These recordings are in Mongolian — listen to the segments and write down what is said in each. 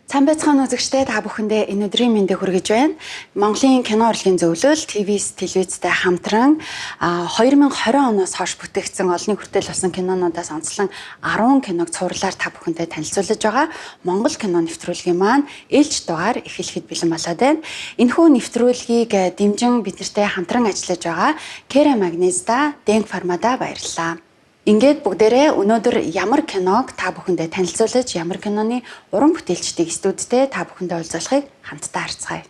Сайн байцгаана үзэгчдээ, та бүхэндээ энэ өдрийн мэндийг хүргэж байна. Монголын кино урлагийн зөвлөл ТВ-с телевизтэй хамтран 2020 оноос хойш бүтээгдсэн олонний хүртэл болсон кинонуудаас онцлон 10 киног цувралаар та бүхэндээ танилцуулж байгаа. Монгол кино нэвтрүүлгийн маань ээлж дугаар эхлэхэд бэлэн болоод байна. Энэхүү нэвтрүүлгийг дэмжин бид нартай хамтран ажиллаж байгаа Кера Магнезда, Дэнг Фармада баярлалаа. Ингээд бүгдээрээ өнөөдөр ямар киног та бүхэндээ танилцуулж, ямар киноны уран бүтээлчдийг студидтэй та бүхэндээ уулзуулахыг хамтдаа харцгаая.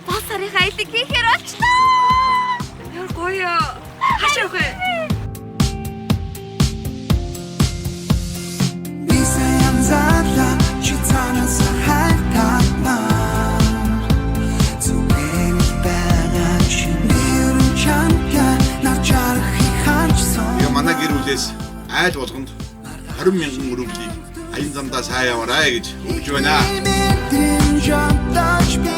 Бал сарын аялыг хийхээр болчлоо. Ямар гоё. Хаашаа явах вэ? Би сайн зарлаа чи цаанаас хайтамаар зүгээр л байгаа чи нэр чамтай нар жарахыг ханчсан. Тэгээ манай гэр бүлээс айл болгонд 20 мянган өрөмжийг аян замдаа сайн яваарай гэж өгч байна. Мэдрэмж амтаач би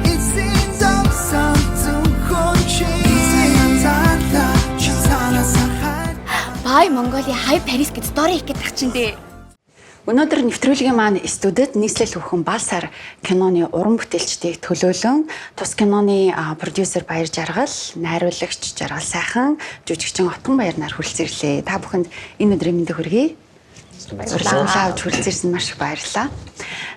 эцсийн зовсон зөвхөн чи. Би сайн зарлаа чи цаанаас хайтамаар. Бай Монголи, хай Парис гэж стори хийх гэдэг чинь дээ. Өнөөдөр нэвтрүүлгийн маань студид нийслэл хөхөн Балсар киноны уран бүтээлчдийг төлөөлөн тус киноны продюсер Баяр Жаргал, найруулагч Жаргал Сайхан, жүжигчин Отгон Баяр нар хүрэлцэн ирлээ. Та бүхэнд энэ өдрийн мэндийг хүргэе. Баярлалаа, авч хүрэлцэн ирсэн маш их баярлалаа.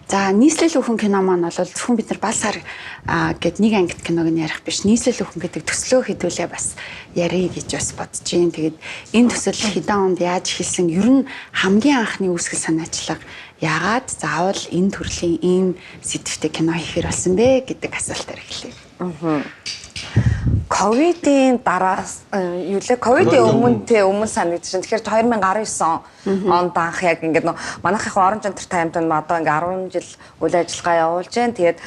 За, нийслэл хөхөн кино маань бол зөвхөн бид нар Балсар гэд нэг ангит киног нь ярих биш. Нийслэл хөхөн гэдэг төслөө хэдүүлээ бас ярих гэж бас бодож байна. Тэгээд энэ төсөл хэдэн онд яаж эхэлсэн, ер нь хамгийн анхны үүсгэл санаачлага яагаад заавал энэ төрлийн ийм сэдвтэй кино хийхээр болсон бэ гэдэг асуултаар эхлэе. Ковидын дараас юу лээ? Ковидын өмнө те өмнө санагдчихэв. Тэгэхээр 2019 онд анх яг ингээд нөө манайхын Orange Entertainment нь одоо ингээд 10 жил үйл ажиллагаа явуулж байна. Тэгээд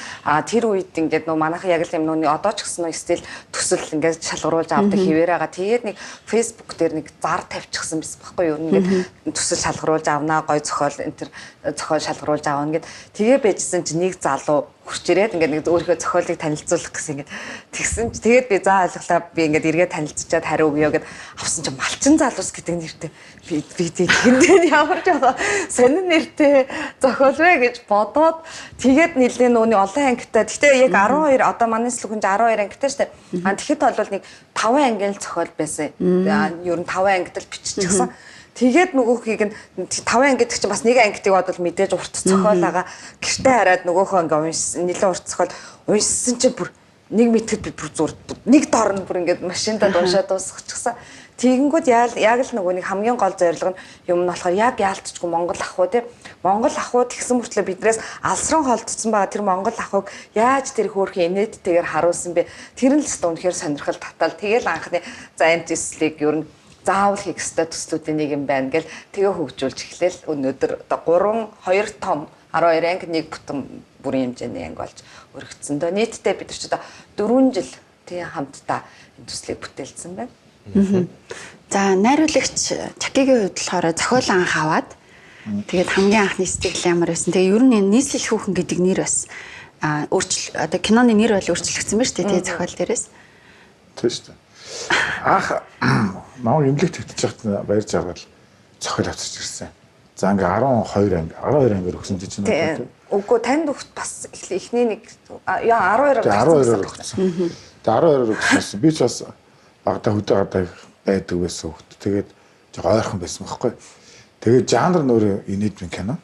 тэр үед ингээд нөө манайхан яг л юм нөө одоо ч гэсэн нөө стил төсөл ингээд шалгаруулж авдаг хэвээр байгаа. Тэгээд нэг Facebook дээр нэг зар тавьчихсан байсан байхгүй юу? Ингээд төсөл шалгаруулж авнаа, гой зохиол энэ төр зохиол шалгаруулж авна гэд. Тэгээ байжсэн чинь нэг залуу хурч ирээд ингээд нэг өөрийнхөө зохиолыг танилцуулах гэсэн ингээд тэгсэн чи тэгээд би заа ойлголаа, би ингээд эргээ танилцчаад хариу өгье гэд авсан чинь Малчин залуус гэдэг нэртэй би би тэгэндээ ямар ч одоо сонин нэртэй зохиол вэ гэж бодоод тэгээд нэлээд нөөний олон ангитай. Гэхдээ яг 12 одоо манай слүхэн 12 ангитай штэ. А тэгэхэд бол нэг 5 ангийн л зохиол байсан. Ер нь 5 ангид л биччихсэн. Тэгээд нөгөөхийг нь 5 анги гэдэг чинь бас нэг ангитыг бодвол мэдээж урт зохиол байгаа. Гэртээ хараад нөгөөхөө ингээ уншсан, нэлээд урт зохиол уншсан чинь бүр нэг мэтгэд би бүр зур нэг дор нь бүр ингээд машиндаа уншаад дуусгачихсан. Тэгэнгүүт яг л нөгөө нэг хамгийн гол зорилго нь юм нь болохоор яг яалтчгүй Монгол ах уу тий. Монгол ах уу тэгсэн мөртлөө биднээс алсран холдсон байгаа тэр Монгол ахуйг яаж тэр хөөрхөн инээдтэйгээр харуулсан бэ? Тэр нь л өстө үнэхээр сонирхол татаал. Тэгэл анхны за энэ төслийг ер нь заавал хийх ёстой төслүүдийн нэг юм байна гэл тэгээ хөгжүүлж эхлээл өнөөдөр одоо 3 2 том 12 анги нэг бүтэн бүрийн хэмжээний анги болж өргөцсөн. Дөө нийтдээ бид нар ч одоо 4 жил тий хамтдаа энэ төслийг бүтээлсэн байна. За, найруулагч Чакигийн хувьд болохоор зохиол анх аваад тэгээд хамгийн анхны сэтгэл ямар байсан. Тэгээ ер нь энэ нийслэл хүүхэн гэдэг нэр бас өөрчл одоо киноны нэр бол өөрчлөгдсөн ба шүү дээ тий зохиол дээрээс. Тийм шүү дээ. Анх намайг эмнэлэгт хэвтэж байхад Баяр Жаргал зохиол авчирч ирсэн. За ингээ 12 анги 12 ангиар өгсөн чинь тий. Үгүй танд өгт бас эхний нэг яа 12-оор 12-оор өгсөн. Тэгээ 12-оор өгсөн. Би ч бас багада хөдөө гадаа байдаг байсан хөлт. Тэгээд жоо ойрхон байсан байхгүй. Тэгээд жанр нь өөрөө инээдмийн кино.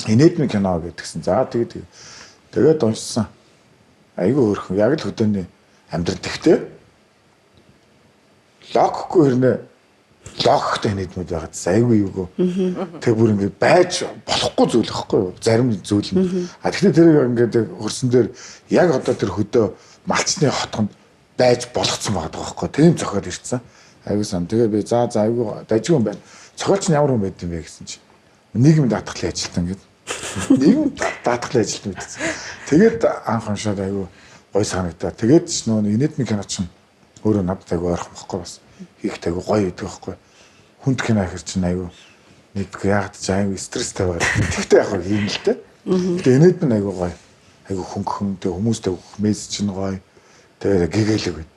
Инээдмийн кино гэдгсэн. За тэгээд тэгээд уншсан. Айгүй хөөрхөн. Яг л хөдөөний амьдрал тэгтээ. Логикгүй хэрнээ логиктой инээдмүүд байгаа гэсэн. Айгүй юугүй. Тэр бүр ингээд байж болохгүй зүйл гэхгүй юу? Зарим зүйл нь. А тэгэхээр тэр ингээд хөрсөн дээр яг одоо тэр хөдөө малчны хотгонд байж болгоцсон байгаа байхгүй. Тийм зохиол ирсэн. Айгүй сан. Тэгээ би за за айгүй дажгүй юм байна. Зохиолч нь ямар хүн байд юм бэ гэсэн чи. Нийгэмд даатгалын ажилтан гэдэг. Нийгэмд даатгалын ажилтан гэдсэн. Тэгээд анх уншаад айгүй гой санагдаа. Тэгээд ч нөө инээдмийн кино чинь өөрөө надад айгүй ойрхон байхгүй бас. Хийх айгүй гоё гэдэг байхгүй. Хүнд кино ахэр чинь айгүй нэгдүгээр яагаад ч айгүй стресстэй байгаа. Тэгтээ яг юм л дээ. Тэгээ инээдмийн айгүй гоё. Айгүй хөнгөн тэгээ хүмүүстэй мессеж чинь гоё. Тэгээ гэгээлэг байд.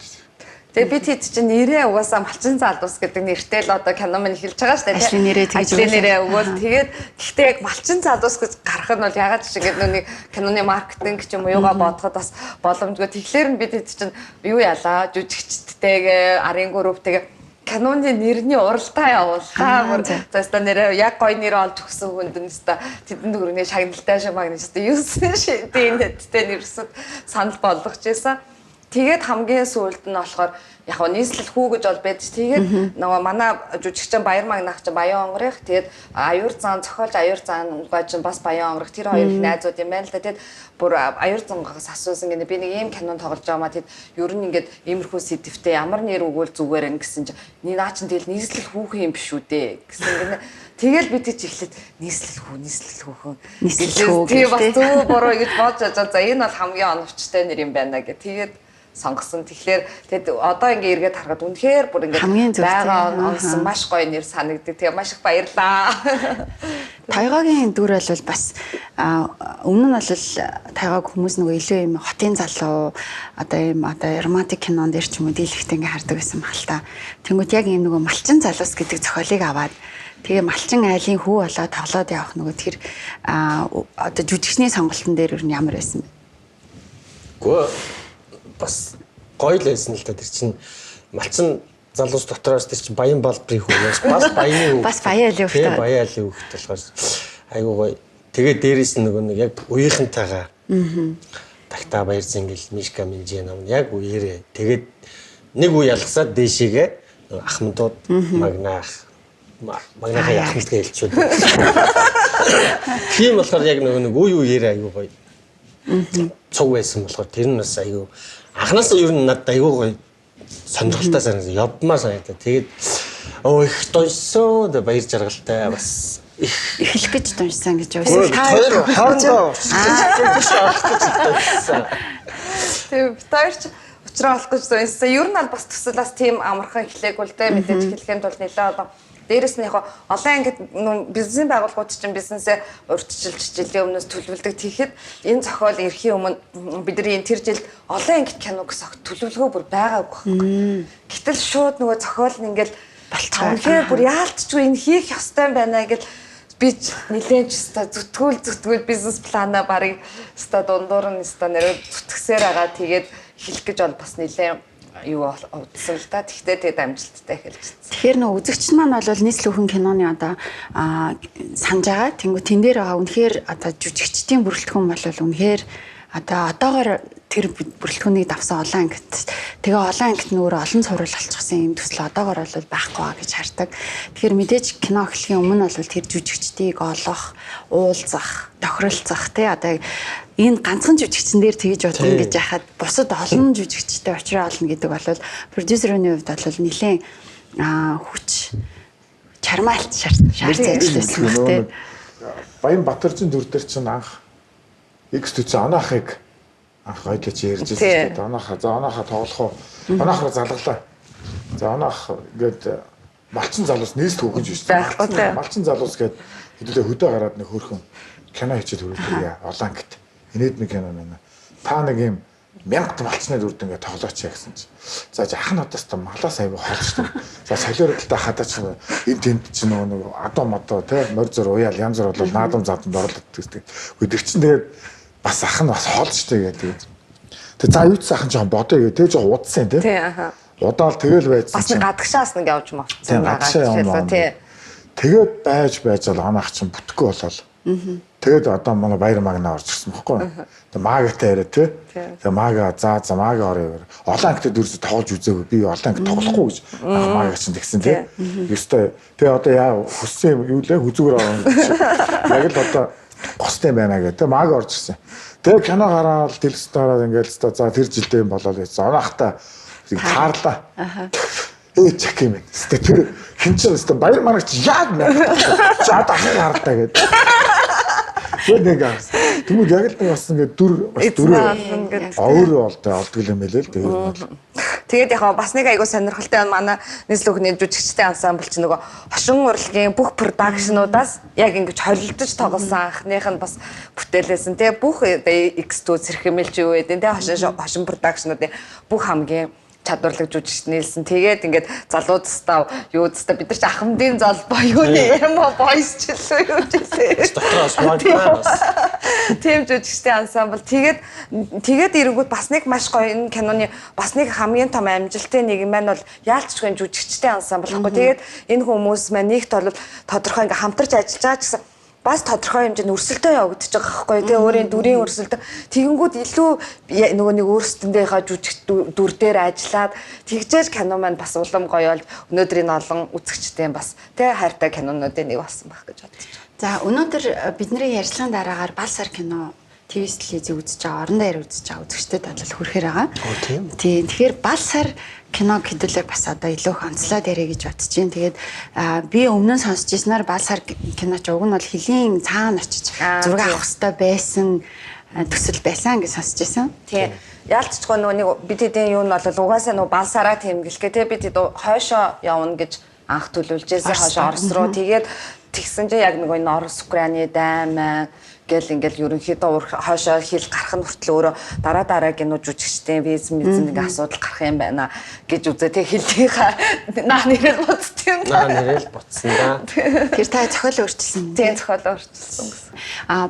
Тэгээ би тэд чинь нэрээ угаасаа Малчин залуус гэдэг нэртэй л одоо кино минь эхэлж байгаа шүү дээ. Ажлын нэрээ тэгж Ажлын өгөөлээ. нэрээ өгөөл тэгээд гэхдээ яг Малчин залуус гэж гарах нь бол ягаад ч ингээд нүг киноны маркетинг ч юм уу юугаа бодоход бас боломжгүй. Тэгэхээр нь би тэд чинь юу ялаа жүжигчдтэйгээ арын групптэйгээ киноны нэрний уралдаа явууллаа. Бүр за өста нэрээ яг гоё нэр олж өгсөн хүнд нь өста тэдэнд хүргэнэ шагналтай шиг магнаж өста юусэн шидийн нэттэй нэрсэд санал болгож байсан. Тэгээд хамгийн сүүлд нь болохоор яг нь нийслэл хүү гэж бол байдаг. Тэгээд нөгөө манай жүжигчин Баяр Магнах чинь Баян онгорых. Тэгээд Аюур зан зохиолч Аюур зан гоо чинь бас Баян онгорых. Тэр хоёр их найзууд юм байна л да. Тэгээд бүр Аюур зангаас асуусан гинэ би нэг ийм кинонд тоглож байгаа маа. Тэгэд ер нь ингээд иймэрхүү сэдвтэй ямар нэр өгвөл зүгээр юм гэсэн чинь наа чин тэгэл нийслэл хүүхэн юм биш үү дээ гэсэн гинэ. Тэгэл би тийч эхлээд нийслэл хүү, нийслэл хүүхэн. Нийслэл хүү Тийм бас гэлтэй. зөв буруу гэж бодож ажаа. За энэ бол хамгийн оновчтой нэр юм байна гэх. Тэгээд сонгосон. Тэгэхээр тэгэд одоо ингээ эргээд харахад үнэхээр бүр ингээ Хамгийн зөв байгаа тийм. онсон маш гоё нэр санагддаг. Тэгээ маш их баярлаа. Тайгагийн дүр бол бас өмнө нь бол тайгааг хүмүүс нөгөө илүү юм хотын залуу одоо юм одоо романтик кинон дээр ч юм уу дийлэхтэй ингээ хардаг байсан баг л та. Тэнгүүт яг юм нөгөө малчин залуус гэдэг зохиолыг аваад тэгээ малчин айлын хүү болоо тоглоод явах нөгөө тэр одоо жүжигчний сонголтын дээр ер нь ямар байсан бэ? Гэхдээ бас гоё л байсан л да тэр чинь малчин залуус дотроос тэр чинь Баян балбрын хүү бас баяны хүү. Бас баян айлын хүүхэд. Тийм баян айлын хүүхэд болохоор айгуу гоё. Тэгээ дээрээс нь нөгөө нэг яг үеийнхэнтэйгээ тагтаа баяр зингэл Мишка Минжи нам яг үеэрээ тэгээд нэг үе ялгасаад дээшээгээ нөгөө ахмадууд магнаах магнаахын ахмадгаа хэлчихвэл. Тийм болохоор яг нөгөө нэг үе үеэрээ айгуу гоё цуг байсан болохоор тэр нь бас айгүй анхнаасаа ер нь надад айгүй гоё сонирхолтой санагдсан. Явмаар санагдаа. Тэгээд өө их донсон баяр жаргалтай бас их Эхлэх гэж дуншсан гэж юу? Өө, Эсвэл та хоёр хоорондоо биш олох гэж донсон. Тэгээ бит хоёр ч учраа олох гэж дуншсан. Ер нь бол бас төсөл бас тийм амархан эхлээгүй л дээ. Мэдээж эхлэхийн тулд нэлээд олон дээрэс нь яг олон ангид бизнесийн байгууллагууд чинь бизнесээ урьдчилж жилийн өмнөөс төлөвлөдөг. Тэгэхэд энэ зохиол эрэхийн өмнө бидний энэ тэр жилд олон ангид кино гэсэн огт төлөвлөгөө бүр байгаагүй байхгүй. Гэтэл шууд нөгөө зохиол нь ингээл Болцгоо. Үнэхээр бүр яалтчгүй энэ хийх ёстой юм байна гэл би ч нилээн ч өстой зүтгүүл бизнес планаа барыг өстой дундуур нь өстой нэрээ зүтгэсээр байгаа. Тэгээд эхлэх гэж бол бас нилээн юу удсан л да. Тэгтээ тэгээд амжилттай эхэлчихсэн. Тэгэхээр нөө үзэгч маань бол нийслэл хүүхэн киноны одоо санаж байгаа. Тэнгүү тэн дээр байгаа үнэхээр одоо жүжигчдийн бүрэлдэхүүн бол үнэхээр одоо одоогоор тэр бүрэлдэхүүнийг давсан олон ангит. Тэгээ олон ангит нь өөрөө олон цуврал олчихсан юм төсөл одоогоор бол байхгүй ба гэж хардаг. Тэгэхээр мэдээж кино эхлэхийн өмнө бол тэр жүжигчдийг олох, уулзах, тохиролцох тий одоо энэ ганцхан жүжигчэн дээр тэгж бодно гэж яхад бусад олон жүжигчтэй учраа олно гэдэг бол продюсерийн хувьд бол нэлээд хүч чармаалт шаардсан ажил байсан баг тий. Баян Батаржин дүр дээр чинь анх X төцөө анаахыг анх хоёлоо чи ярьж байсан шүү дээ. Анаахаа за анаахаа тоглох уу? Анаах руу залгалаа. За анаах гээд малчин залуус нийслэл хүүхэн ч биш. Малчин залуус гээд хэдүүлээ хөдөө гараад нэг хөөрхөн кино хийчихэд хүрээлээ. Олон ангит. Инээд нэг кино нэг. Та нэг юм мянга малчны дүрд ингээд тоглооч яа гэсэн чи. За ах нь одоос та малаас аягүй хол шүү дээ. За солиор л та хадаа чи энэ тэнд чи нөгөө нэг адуу мадуу те морь зур уяал янз бүр бол наадам заданд орлоод гэдэг. Гэхдээ тэр чинь тэгээд бас ах нь бас хол шүү дээ гэдэг. Тэг за юу ч сайхан жоохон бодъё гэ. Тэг жоохон удсан те. Тий аха. Удаал тэгэл байцсан. Бас нэг гадагшаас нэг явж мовцсон байгаа. Тий. Тэгээд байж байж л анаах чинь бүтэхгүй болол. Тэгээд одоо манай Баяр Магна орж ирсэн бохгүй. Тэгээд магатай яриа тий. Тэгээд мага за за мага орё. Олон ангид дөрөв тоглож үзээгүй. Би олон ангид тоглохгүй гэж анх мага чинь тэгсэн тий. Ёстой. Тэгээд одоо яа хүссэн юм юу лээ хүзүүгээр орно гэж. Яг л одоо гостой байна гэх тий мага орж ирсэн. Тэгээд кино гараад дэлгэцтэй гараад ингээл за тэр жилдээ юм болоо гэж. Онаахта таарлаа. Ээ чек юм. Гэтэ тэр хин ч өстө Баяр Магч яг мянга. За дахин харлаа гэдэг. Тэгээд нэг аас. Тэгмүүд яг л нэг бас ингээд дүр бас дүрээ өөрөө олдоо олдгол юм байлээ л дээ. Тэгээд яг бас нэг айгуу сонирхолтой манай нийслэл хүүхний жүжигчтэй ансамбл чинь нөгөө хошин урлагийн бүх продакшнуудаас яг ингэж холилдож тоглосон анхных нь бас бүтээлээсэн тий бүх X2 цэрхэмэл ч юу гэдэг тий хошин продакшнуудын бүх хамгийн Чадварлаг жүжигч нийлсэн. Тэгээд ингээд залуудстаа юудстаа бид нар ч ахмадын золбоо юу эмо бойс ч лөө юу ч лээ. Дотроос моднаас. Тийм жүжигчдийн ансамбл. Тэгээд тэгээд ирэнгүүт бас нэг маш гоё энэ киноны бас нэг хамгийн том амжилтын нэг юм маань бол яалтчгүй жүжигчдийн ансамбл гэхгүй. Тэгээд энэ хүмүүс маань нэгт бол тодорхой ингээ хамтарч ажиллаж байгаа ч гэсэн бас тодорхой хэмжээнд өрсөлдөөн явагдаж байгаа байхгүй тий өөрийн дүрийн өрсөлдөөн тэгэнгүүт илүү нөгөө нэг өөрсдөндийнхаа жүжиг дүр дээр ажиллаад тэгжээж кино маань бас улам гоё болж өнөөдрийн олон үзэгчдийн бас тий хайртай кинонуудын нэг болсон байх гэж бодож байна. За өнөөдөр бидний ярилцлагын дараагаар Балсар кино ТV телевизийг үзэж байгаа, орон даяар үзэж байгаа үзэгчдэд бол хүрэхээр байгаа. Тийм. Тийм. Тэгэхээр Балсар кино хэдүүлээ бас одоо илүү их онцлоод яриа гэж бодож байна. Тэгээд би өмнө нь сонсч ирснээр Балсар кино ч уг нь бол хөлийн цаана очиж зураг авах хэрэгтэй байсан төсөл байсан гэж сонсч ирсэн. Тийм. Яалтчгүй нөгөө нэг бид хэдийн юу нь бол угаасаа нөгөө Балсараа тэмгэлгээ те бид хэд хойшоо явна гэж анх төлөвлөж байсан хойшоо Орос руу тэгээд тэгсэн чинь яг нөгөө энэ Орос Украины даймаа гэл ингээл ерөнхийдөө хойшоо хил гарах нь хүртэл өөрөө дараа дараагийн нүү жүжигчдийн виз мизэнд ингээ асуудал гарах юм байна гэж үзээ тэг хилдийнхаа наа нэрэл бодсон юм. Наа нэрэл ботсон да. Тэр та зохиол өөрчилсөн. Тийм зохиол өөрчилсөн гэсэн.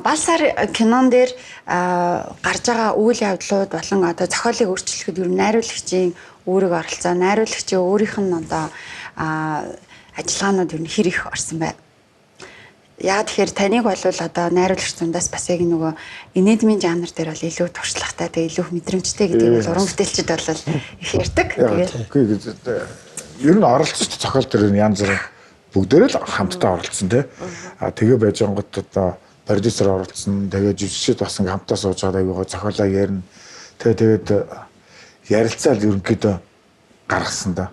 Балсар кинон дээр гарч байгаа үйл явдлууд болон одоо зохиолыг өөрчлөхөд ер нь найруулагчийн үүрэг оролцоо, найруулагчийн өөрийнх нь одоо ажиллагаанууд ер нь хэр их орсон бай. Яа тэгэхээр таныг бол одоо найруулагч дундаас бас яг нөгөө инэдмийн жанр дээр бол илүү туршлагатай, тэгээ илүү мэдрэмжтэй гэдгийг бол уран бүтээлчд бол их ярьдаг. Тэгээд ер нь оролцож зохиол дээр янз бүр бүгдээрээ л хамтдаа оролцсон тий. А тэгээ байж ангууд одоо продюсер оролцсон, тэгээ жүжигчд бас ингээ хамтдаа сууж байгаа айгуугаа зохиолоо ярина. Тэгээ тэгээд ярилцаал ерөнхийдөө гаргасан да.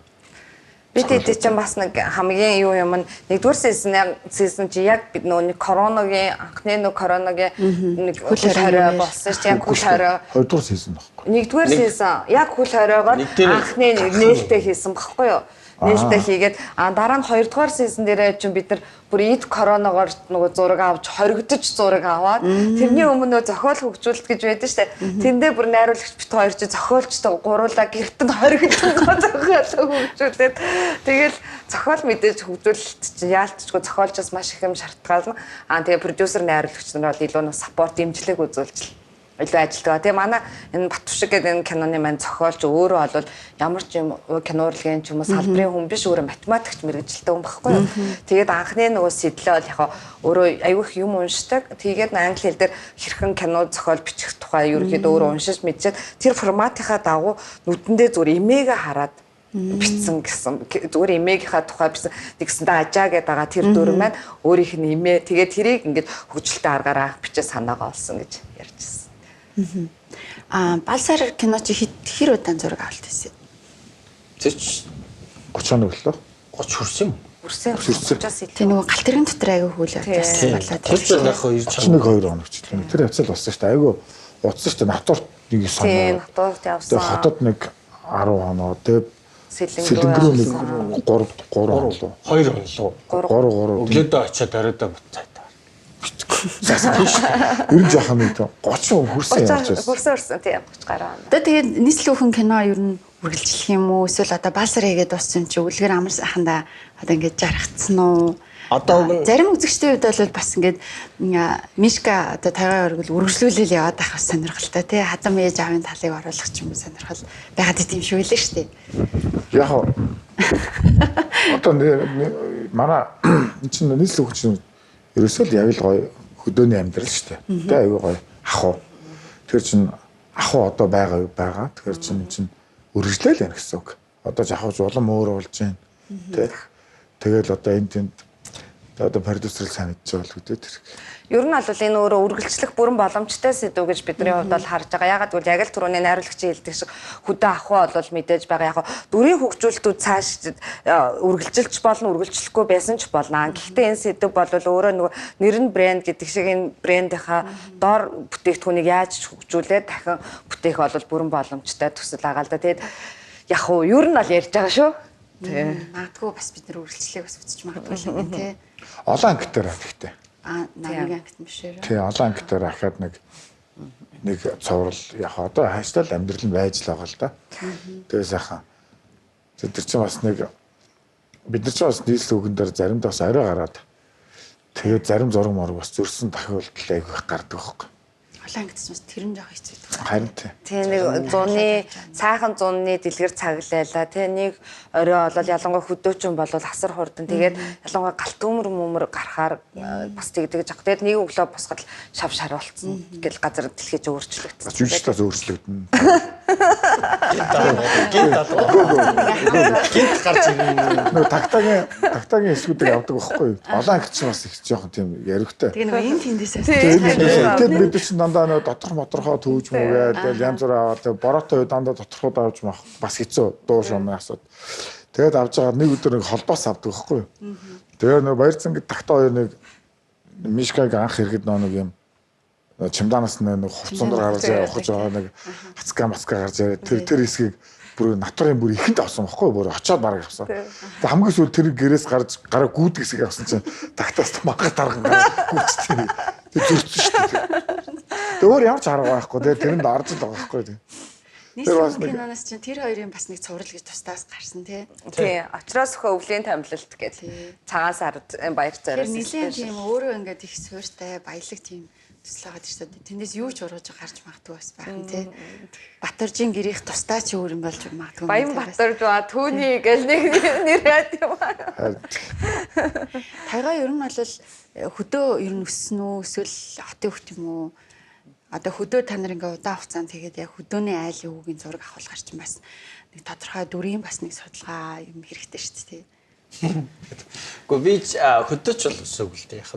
Бид хэдий чинь бас нэг хамгийн юу юм нь нэгдүгээр season чи яг бид нөгөө нэг коронагийн анхны нөгөө коронагийн нэг хөл хорой болсон шүү дээ. Яг хөл хорой. Хоёрдугаар season байхгүй. Нэгдүгээр season яг хөл хоройгоор анхны нээлттэй хийсэн багхгүй юу? Нээлттэй хийгээд дараа нь хоёрдугаар season дээрээ чинь бид нар бүр эд короногоор нөгөө зураг авч хоригдож зураг аваад тэрний өмнө нөгөө зохиол хөгжүүлэлт гэж байдаг шүү дээ. Тэндээ бүр найруулагч бит хоёр чи зохиолчтой гуруулаа гэрт нь хоригдсон зохиол хөгжүүлээд тэгэл зохиол мэдээж хөгжүүлэлт чинь яалтчгүй зохиолчоос маш их юм шалтгаална. Тэгээ продюсер найруулагч нар бол илүү нэг саппорт дэмжлэг үзүүлж илүү ажилтгаа. Тэгээ манай энэ Батүшиг гэдэг энэ киноны маань зохиолч өөрөө бол ямар ч юм кино урлагийн ч юм уу салбарын хүн биш, өөрөө математикч мэргэжилтэй хүн багхгүй юу. Тэгээд анхны нөгөө сэтлээ бол яг өөрөө аюу их юм уншдаг. Тэгээд англи хэл дээр хэрхэн кино зохиол бичих тухай ерөнхийдөө өөрөө уншиж мэдчихэд тэр форматынхаа дагуу нүдэндээ зүгээр эмээгээ хараад бичсэн гэсэн. Зүгээр эмээгийнхаа тухай бичсэн. Тэгсэндээ ажаа гэдэг байгаа тэр дүр маань өөрийнх нь эмээ. Тэгээд тэрийг ингээд хөгжилтэй аргаар анх бичээ санаагаа олсон гэж ярьжсэн. Балсар кино чи хэр удаан зураг авалт хийсэн? Тэр ч 31 лөө. 30 хүрсэн юм. Хүрсэн. 30-аас илүү. Тэр нөгөө галт тэрэгэн дотор айгүй хүл явуулсан болоо. Тэр ч яг хоо 91 2 хоног ч тийм. Тэр явцал болсон шүү дээ. Айгүй утсан шүү дээ. Натурт нэг 9 хоног. Тийм, натурт явсан. Тэгээ хотод нэг 10 хоног. Тэгээ Сэлэнгэрүү нэг 3 3 хоног лөө. 2 хоног лөө. 3 3. Өглөөдөө очиод оройдоо буцаад. Ер нь жоохон нэг 30 хүрсэн явж байсан. Хүрсэн тийм 30 гаруй. Одоо тэгээд нийслэл хүүхэн кино ер нь үргэлжлэх юм уу? Эсвэл одоо Балсар хийгээд дууссан юм чи үлгэр амар сайхандаа одоо ингэж жаргацсан уу? Одоо зарим үзэгчдийн хувьд бол бас ингээд Мишка одоо тайгаа өргөл үргэлжлүүлэл яваад байх бас сонирхолтой тий. Хадам ээж аавын талыг оруулах ч юм уу сонирхол байгаад идэм шиг үлээ шүү дээ. Яг одоо манай энэ чинь нийслэл хүүхэн чинь ерөөсөө л яг л гоё хөдөөний амьдрал шүү дээ. Тэ аюу гоё ах уу. Тэр чинь ах уу одоо байгаа юу байгаа. Тэгэхээр чинь энэ чинь үргэлжлээл байна гэсэн үг. Одоо жахууч улам өөр болж байна. Тэ. Тэгэл одоо энэ тэнд одоо продюсер сайн мэдчихэв бол гэдэг тэр. Ер нь бол энэ өөрөө үргэлжлэх бүрэн боломжтой сэдв гэж бидний хувьд бол харж байгаа. Ягаад гэвэл яг л түрүүний найруулагчийн хэлдэг шиг хөдөө ах уу бол мэдээж байгаа. Яг дүрийн хөгжүүлэлтүүд цааш үргэлжилж болно, үргэлжлэхгүй байсан ч болно. Гэхдээ энэ сэдв бол өөрөө нөгөө нэр нь брэнд гэдэг шиг энэ брендийнхаа дор бүтээгдэхүүнийг яаж хөгжүүлээд дахин бүтээх бол бүрэн боломжтой төсөл байгаа л да. Тэгээд яг уу ер нь бол ярьж байгаа шүү. Тий. Магадгүй бас бид нар үргэлжлэлийг бас үзэж магадгүй л юм тий. Олон ангитаар гэхдээ. Нэг ангит биш ээ. Тий, олон ангитаар ахаад нэг Нэг цоврал яг одоо хааштай л амьдрал нь байж л байгаа л да. Тэгээ сайхан. Тэр чинь бас нэг бид нар чинь бас нийслэл үгэн дээр заримдаа бас орой гараад тэгээд зарим зураг морог бас зөрсөн тохиолдол айгүй их гардаг байхгүй. Олон ангид ч бас тэр нь жоох хэцүү байдаг. Харин тий. Тэ нэг зуны сайхан зунны дэлгэр цаглайлаа. Тэ нэг орой болол ялангуяа хөдөөчөн болол асар хурдан. Тэгээд ялангуяа галт төмөр мөмөр гарахаар бас тэгдэг жах. Тэгээд нэг өглөө босгол шав шар болцсон гэл газар дэлхийж өөрчлөгдсөн. Бас жүжигчдээс өөрчлөгдөн. Гинт алга. Гинт гарч ирнэ. Нөгөө тагтагийн хэсгүүдийг авдаг байхгүй юу? Олон ангид чинь бас их жоохон тийм яригтай. Тэгээ нөгөө энэ тэндээс Тэгээд бид нар чинь дандаа нөгөө доторх моторхоо төвж мүгээд тэгэл янз бүр аваад тэгээ бороотой үе дандаа доторхууд авч мах бас хэцүү дуу шумын асуудал. Тэгээд авч байгаа нэг өдөр нэг холбоос авдаг байхгүй юу? Тэгээ нөгөө Баярцангийн тагтаа хоёр нэг Мишкаг анх ирэхэд нөгөө нэг юм чемданаас нэг хувцсан дор гарч явах гэж байгаа нэг хацка мацка гарч ирээд тэр хэсгийг бүр натурын бүр ихэнд авсан байхгүй юу? Бүр очиод бараг авсан. Тэгээ хамгийн сүүл тэр гэрээс гарч гараа гүйдэг хэсгийг авсан чинь тагтаас мангар тарган гараа гүйцтэй. Тэр зөрчсөн шүү дээ. Тэгээ өөр ямар ч арга байхгүй тэгээ тэрэнд орж л байгаа байхгүй юу? Тэр бас Нийслэл нэг- киноноос чинь тэр хоёрын бас нэг цуврал гэж тусдаас гарсан тий. Тий, очроос өхөө өвлийн томилолт гэл цагаан сард баяр Тэр зориулсан. нэлээд тийм өөрөө ингээд их суурьтай баялаг тийм төсөл байгаа шүү дээ. Тэндээс юу ч ургаж гарч магадгүй бас байх нь тий. Батаржийн гэрийнх тусдаа ч өөр юм болж магадгүй. Баян Батарж ба түүний гэл нэг нэр байд юм аа. Харин Тайгаа ер нь бол хөдөө ер нь өссөн үү эсвэл хотын хөх юм уу? Одоо хөдөө та нар ингээ удаан хугацаанд тэгээд яг хөдөөний айлын хүүгийн зураг авахулгаар чинь бас нэг тодорхой дүрийн бас нэг судалгаа юм хэрэгтэй шүү дээ. Гэхдээ би ч хөдөөч бол өсөөгүй л дээ. Яг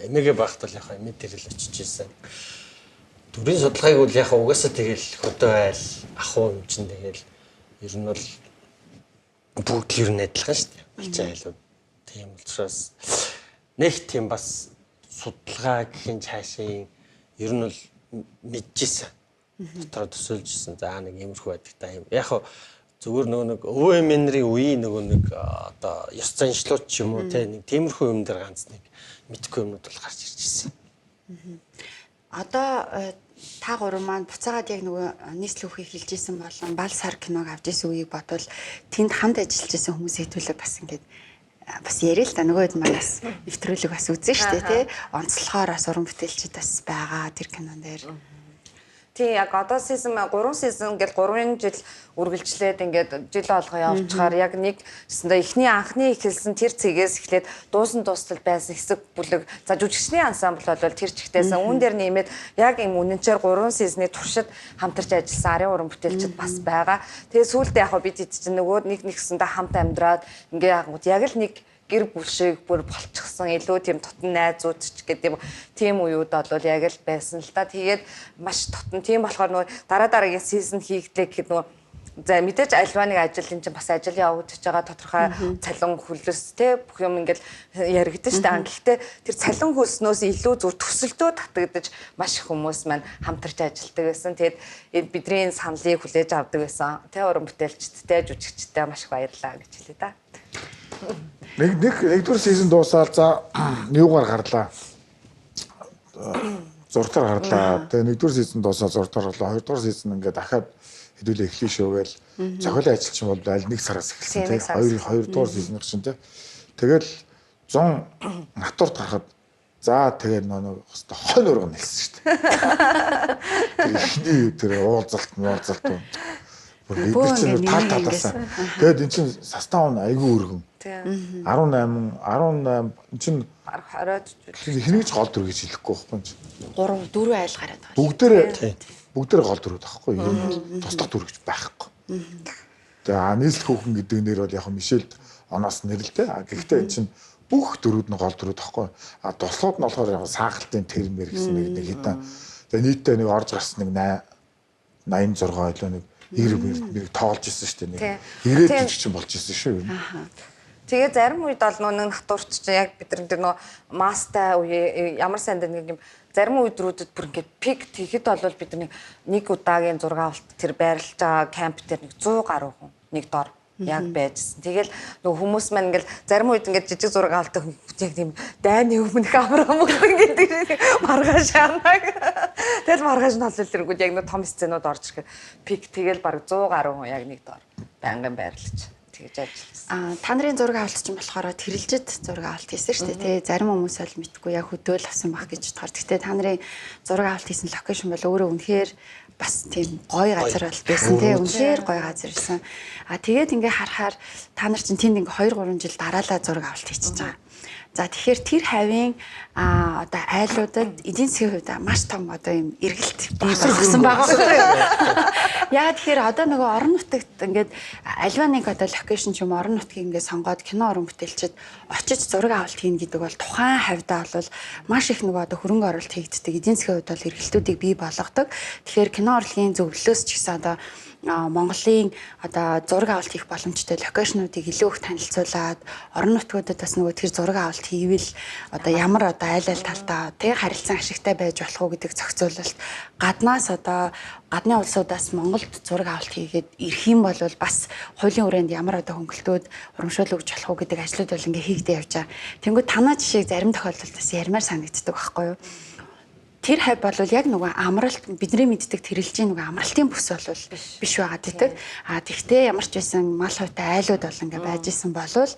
эмээгээ байхад бол яг эмээ дээр л очиж исэн. Дүрийн судалгааг бол яг угаасаа тэгэл хөдөө айл ах уу юм чинь тэгэл ер нь бол бүгд л ер нь адилхан шүү дээ. Балчаа айлууд. Тийм учраас нэг тийм бас судалгаа гэхин цаашаа ер нь бол мэдчихсэн. Дотроо төсөөлж исэн. За нэг иймэрхүү байдаг та юм. Яг хав зүгээр нөгөө нэг өвөө эмээнрийн үеийн нөгөө нэг одоо ёс заншлууд ч юм уу те нэг тиймэрхүү юм дээр ганц нэг мэдхгүй юмнууд бол гарч ирж ирсэн. Одоо та гурав маань буцаагаад яг нөгөө нийслэл үхийг хэлж исэн болон бал сар киног авч исэн үеийг бодвол тэнд хамт ажиллаж исэн хүмүүс хэдүүлээ бас ингээд бас яриа л да нөгөө хэд маань бас нэвтрүүлэг бас үзэн штэ тий онцлохоор бас уран бүтээлчд бас байгаа тэр кинон дээр. Тий, яг одоо season 3 season гэл 3 жил үргэлжлээд ингээд жил олгоо явуулчихаар яг нэг гэсэндээ эхний анхны эхэлсэн тэр цэгээс эхлээд дуусан дуустал байсан хэсэг бүлэг за жүжигчний ансамбл бол тэр чигтээсэн үүн дээр нэмээд яг юм үнэнчээр 3 season-ы туршид хамтарч ажилласан арын уран бүтээлчд бас байгаа. Тэгээ сүүлдээ яг бид хэд чинь нөгөө нэг нэгсэндээ хамт амьдраад ингээ яггууд яг л нэг гэр бүл шиг бүр болчихсон илүү тийм тотон найзууд ч гэдэг юм тийм үеуд бол яг л байсан л та. Тэгээд маш тотон тийм болохоор нөгөө дараа дараагийн season хийгдлээ гэхэд нөгөө за мэдээж альва нэг ажил энэ чинь бас ажил явагдаж байгаа тодорхой цалин хөлс те бүх юм ингээл яригдэн штэ. Гэхдээ тэр цалин хөлснөөс илүү зүр төсөлдөө татагдаж маш их хүмүүс маань хамтарч ажилладаг байсан. Тэгээд бидний энэ саналыг хүлээж авдаг байсан. Тэ уран бүтээлчдтэй жүжигчдтэй маш их баярлалаа гэж хэлье да. Нэг нэгдүгээр season дуусаад за юугаар гарлаа. Зуртаар гарлаа. Тэгээ нэгдүгээр season дуусаад зуртаар гарлаа. Хоёрдугаар season ингээд дахиад хэдүүлээ эхлэе шүү гээл зохиолын ажилчин бол аль нэг сараас эхэлсэн Тийм, тий. нэг сараас. Хоёрдугаар season чинь тий. Тэгэл 100 натурт гарахад за тэгээ нэг хэвээ хонь урган нэлсэн шүү дээ. Тэр эхний тэр уулзалт муулзалт. Бүр бид нар чинь Бөө тал ингээд талаасаа. Тэгээд эн чинь састаун айгүй өргөн. Тийм. 18 эн чинь Бараг 20 хэрэг ч гол дүр гэж хэлэхгүй байхгүй юм чи. 3 4 айл гараад байгаа. Бүгдээрээ гол дүрүүд байхгүй юу? Ер нь бол туслах дүр гэж байхгүй. Тэгээ нийслэх хүүхэн гэдэг нэр бол яг Мишельд оноос нэрэлтэй. А гэхдээ эн чинь бүх дүрүүд нь гол дүрүүд байхгүй. А туслууд нь болохоор яг саахалтын термэр гэсэн нэг нэг хитэн. Тэгээ нийтдээ нэг орж гарсан нэг 86 илүү нэг 90 нэг тоолж исэн шүү дээ. Нэг Тийм. 90 жижигчин болж исэн шүү ер нь. Тэгээ зарим үед бол нөө нэг натурч чинь яг бид нар тэр нөө мастай үе ямар сайн дээр нэг юм зарим өдрүүдэд бүр ингээд пик тэгэхэд бол бид нар нэг удаагийн зураг авалт тэр байрлаж байгаа камп дээр нэг 100 гаруй хүн нэг дор. Яг байжсэн. Тэгэл нөгөө хүмүүс маань ингээл зарим үед ингээд жижиг зураг авалт яг тийм дайны өмнөх амар амгалан гэдэг шиг маргааш анаг. Тэгэл маргааш нь холил ирэнгүүт яг нөгөө том сценууд орж ирэх пик тэгэл баг 100 гаруй хүн яг нэг доор байнгын байрлаж тэгж ажилласан. Та нарын зураг авалт чинь болохоор тэрэлжид зураг авалт хийсэн шүү дээ. Тэ зарим хүмүүс бол мэдгүй яг хөдөөл авсан байх гэж бодохоор. Гэхдээ та нарын зураг авалт хийсэн location бол өөрөө үнэхээр бас тийм гоё газар бол байсан тий үнэхээр гоё газар байсан. А тэгээд ингээ харахаар та нар чинь тэнд ингээ 2 3 жил дараалал зураг авалт хийчихэж байгаа. За тэгэхээр тэр хавийн одоо айлуудад эдийн засгийн хувьд маш том одоо юм эргэлт бий болгосон байгаа байхгүй юу? Яа тэгэхээр одоо нөгөө орон нутагт ингээд альва нэг одоо location ч юм орон нутгийг ингээд сонгоод кино уран бүтээлчид очиж зураг авалт хийнэ гэдэг бол тухайн хавьдаа бол маш их нөгөө одоо хөрөнгө оруулалт хийгддэг. Эдийн засгийн хувьд бол эргэлтүүдийг бий болгодог. Тэгэхээр кино урлагийн зөвлөлөөс ч гэсэн одоо Монголын одоо зураг авалт хийх боломжтой location уудыг илүү их танилцуулаад орон нутгуудад бас нөгөө тэр зураг авалт хийвэл одоо ямар одоо айл айл талдаа тий харилцан ашигтай байж болох уу гэдэг зохицуулалт гаднаас одоо гадны улсуудаас Монголд зураг авалт хийгээд ирэх юм бол бас хуулийн хүрээнд ямар одоо хөнгөлтүүд урамшуул өгч болох уу гэдэг ажлууд бол ингээ хийгдээ явж байгаа. Тэнгүүд танаа жишээг зарим тохиолдолд бас ярмаар санагддаг байхгүй юу? Тэр хавь бол яг нөгөө амралт бидний мэддэг тэрэлжийн нөгөө амралтын бүс бол биш байгаа гэдэг. А тэгтээ ямар ч байсан мал хувьтай айлууд бол ингээ байж исэн болвол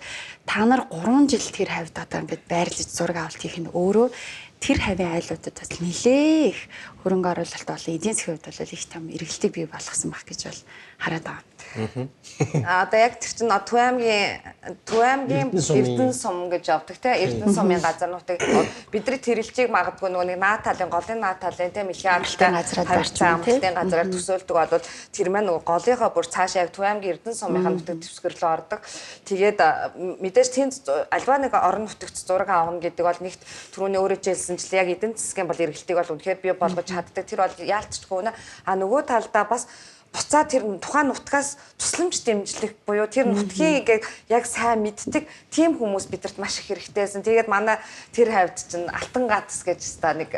та нар 3 жил тэр хавьд одоо ингээд байрлаж зураг авалт хийх нь өөрөө тэр хавийн айлуудад бас нилээ их хөрөнгө оруулалт бол эдийн засгийн хувьд бол их том эргэлтийг бий болгосон байх гэж бол хараад байгаа. Одоо яг тэр чинь Төв аймгийн Эрдэнэ сум гэж явдаг те Эрдэнэ сумын газар нутаг бидний тэрэлжийг магадгүй нөгөө нэг наад талын голын наад талын те мэлхийн аралтай амралтын газараар төсөөлдөг бол тэр маань нөгөө голынхоо бүр цаашаа яг Төв аймгийн Эрдэнэ сумынхаа нутаг дэвсгэрлөө ордог. Тэгээд мэдээж тэнд альва нэг орон нутагт зураг авах гэдэг бол нэгт түрүүний өөрөө хэлсэнчлээ яг эдийн засгийн бол эргэлтийг бол үнэхээр бий болгож чаддаг. Тэр бол яалтчгүй нэ. А нөгөө талдаа бас буцаа тэр тухайн нутгаас тусламж дэмжлэх буюу тэр нутгийг яг сайн мэддэг тийм хүмүүс бидэрт маш их хэрэгтэйсэн. Тэгээд манай тэр хавьд чинь Алтан гац гэж та нэг